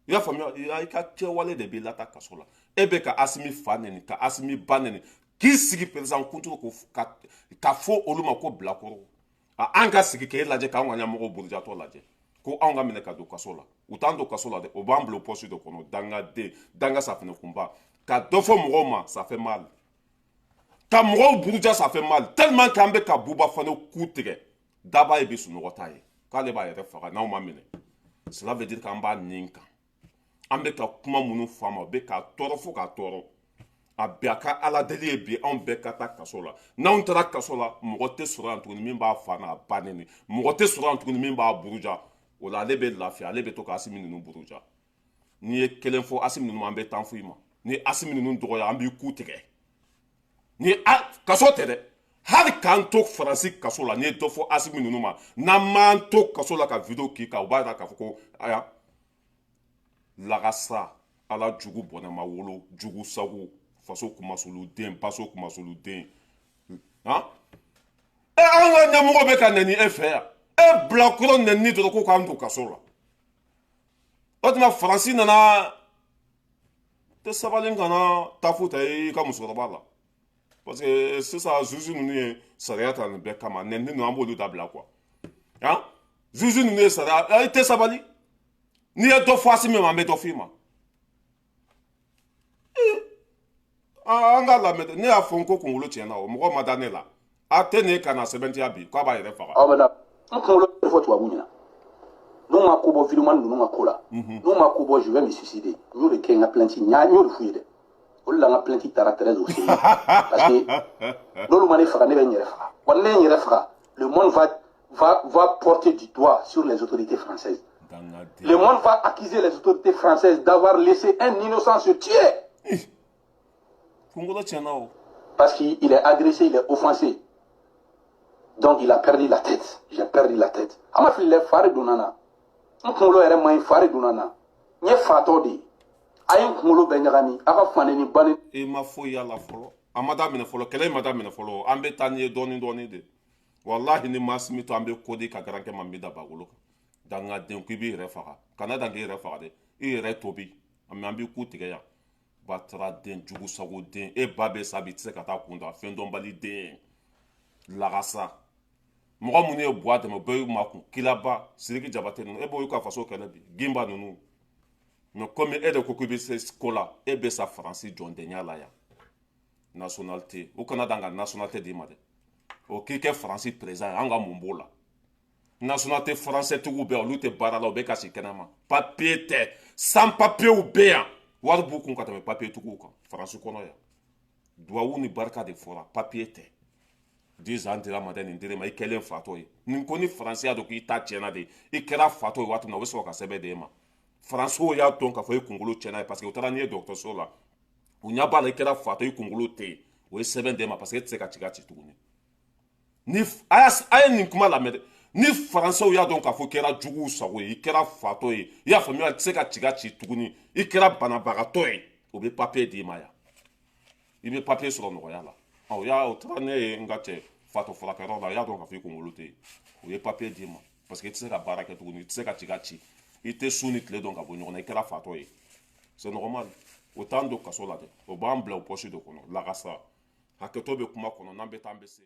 I y'a faamuya? I ka kɛwale de b'i lata kaso la. E bɛ ka Asimi fa neni, ka Asimi ba neni, k'i sigi président kuntigi ko ka fɔ olu ma ko bilakoro. A an ka sigi k'e lajɛ, k'anw ka ɲɛmɔgɔw burujatɔ lajɛ, ko anw ka minɛ ka don kaso la. U t'an don kaso la dɛ, o b'an bila poste de kɔnɔ. Dangaden, danga safinɛ kunba, ka dɔ fɔ mɔgɔw ma, ça fait mal. Ka mɔgɔw buruja, ça fait mal, tellement k'an bɛ ka Buba Fane ku tigɛ. Daba ye bi sunɔgɔ t'a ye k'ale b'a yɛrɛ faga n'anw ma minɛ. Cela veut dire k'an b'a nin kan. An bɛ ka kuma minnu fɔ a ma, o bɛ k'a tɔɔrɔ fo k'a tɔɔrɔ. A bɛɛ a ka Ala deli ye bi, anw bɛɛ ka taa kaso la. N'anw taara kaso la, mɔgɔ tɛ sɔrɔ yan tuguni min b'a fa n'a ba neni, mɔgɔ tɛ sɔrɔ yan tuguni min b'a buruja. O la ale bɛ lafiya, ale bɛ to ka Asimi ninnu buruja. N'i ye kelen fɔ Asimi ninnu ma, an bɛ tan fɔ i ma. Ni Asimi ninnu dɔgɔya, an b'i ku tigɛ. Ni a kaso tɛ dɛ, hali k'an to Faransi kaso la, n'i ye dɔ fɔ Asimi ninnu ma, n'an m'an to kaso la ka vidéo k'i kan, o b'a yira k'a fɔ ko aya lagasa Ala jugu bɔnɛ ma wolo jugu sago faso kumasoluden baso kumasoluden. Han, e an ka ɲɛmɔgɔ bɛ ka nɛni e fɛ yan, e bilakoro nɛni dɔrɔn ko k'an don kaso la. O tuma Faransi nana tɛ sabali, kana tafu ta i ka musokɔrɔba la, parce que sisan juge ninnu ye sariya ta nin bɛɛ kama. Nɛni ninnu, an b'olu dabila quoi. Han, juge ninnu ye sariya, i tɛ sabali. N'i ye dɔ fɔ Asimi ma, an bɛ dɔ f'i ma. An k'a lamɛn dɛ. Ne y'a fɔ n ko kunkolo tiɲɛna, o mɔgɔ ma da ne la. A tɛ nin ye ka na sɛbɛntiya bi k'a b'a yɛrɛ faga. Aw bɛ na n kunkolo fɔ tubabu ɲɛna, n'u ma ko bɔ vidéoman ninnu ka ko la, n'u ma ko bɔ, je vais me suicider. N y'o de kɛ n ka plainte, n y'o de f'u ye dɛ. O de la n ka plainte taara très au sérieux, parce que n'olu ma ne faga, ne bɛ n yɛrɛ faga. Wa ni ne ye n yɛrɛ faga, le monde va porter du doigt sur les autorités françaises. Le monde va accuser les autorités françaises d'avoir laissé un innocent se tuer. Kunkolo tiɲɛna o. Parce qu'il est agressé, il est offensé. Donc il a perdu la tête. J'ai perdu la tête. A ma fili dɛ, fa de donna n na. N kunkolo yɛrɛ man ɲi, fa de donna n na. N ye fatɔ de ye. A ye n kunkolo bɛɛ ɲagami. A ka faneni banni. E ma foyi y'a la fɔlɔ. A ma daminɛ fɔlɔ. Kɛlɛ in ma daminɛ fɔlɔ. An bɛ taa ni ye dɔɔni dɔɔni de. Walahi, ni maa si to, an bɛ ko di ka garankɛ ma min da bakolo kan. Dangaden, ko i b'i yɛrɛ faga. Kana dan k'i yɛrɛ faga dɛ. I yɛrɛ tobi. Mais an b'i ku tigɛ yan. Batara den, jugu sago den. E ba bɛ sa bi, i tɛ se ka taa kun da. Fɛn dɔnbali den. Lagasa. Mɔgɔ minnu ye buwa dɛmɛ, bɛɛ y'u makun. Kilaba, Sidiki Jabate ninnu, e b'o ka faso kɛlɛ bi. Gimba ninnu. Mais komi e de ko k'i bɛ se ko la, e bɛ sa Faransi jɔndenya la yan. Nationalité, u kana dan ka nationalité d'i ma dɛ, o k'i kɛ Faransi président ye. An ka mun b'o la? Nationalité français tigiw bɛ yan, olu tɛ baara la, u bɛ ka si kɛnɛma, papier tɛ. Sans papier bɛ yan, wari b'u kun ka tɛmɛ papier tigiw kan Faransi kɔnɔ yan. Duwawu ni barika de fɔra, papier tɛ. 10 ans dira ma dɛ, nin dir'e ma, i kɛlen fatɔ ye. Nin ko ni Faransi y'a dɔn k'i ta tiɲɛna de, i kɛra fatɔ ye waati min na, u bɛ sɔrɔ ka sɛbɛn d'e ma. Faransiw y'a dɔn k'a fɔ i kunkolo tiɲɛna ye, parce que u taara n'i ye dɔgɔtɔrɔso la, u ɲɛ b'a la i kɛra fatɔ, i kunkolo tɛ yen. O ye sɛbɛn d'e ma, parce que e tɛ se ka ci ka ci tuguni. Ni a ye nin kuma lamɛn dɛ, ni Faransɛw y'a dɔn k'a fɔ kɛra juguw sago ye, i kɛra fatɔ ye, i y'a faamuya, i tɛ se ka ci ka ci tuguni, i kɛra banabagatɔ ye, o bɛ papiye d'i ma yan, i bɛ papiye sɔrɔ nɔgɔya la. O y'a o taara ne ye n ka cɛ fatɔ furakɛyɔrɔ la, o y'a dɔn k'a fɔ i kunkolo tɛ yen, o ye papiye d'i ma, parce que i tɛ se ka baara kɛ tuguni, i tɛ se ka ci ka ci, i tɛ su ni tile dɔn ka bɔ ɲɔgɔn na, i kɛra fatɔ ye. C'est normal. O t'an don kaso la dɛ, o b'an bila o poche de kɔnɔ. Lakasa, hakɛto bɛ kuma kɔnɔ, n'an bɛ taa an bɛ se.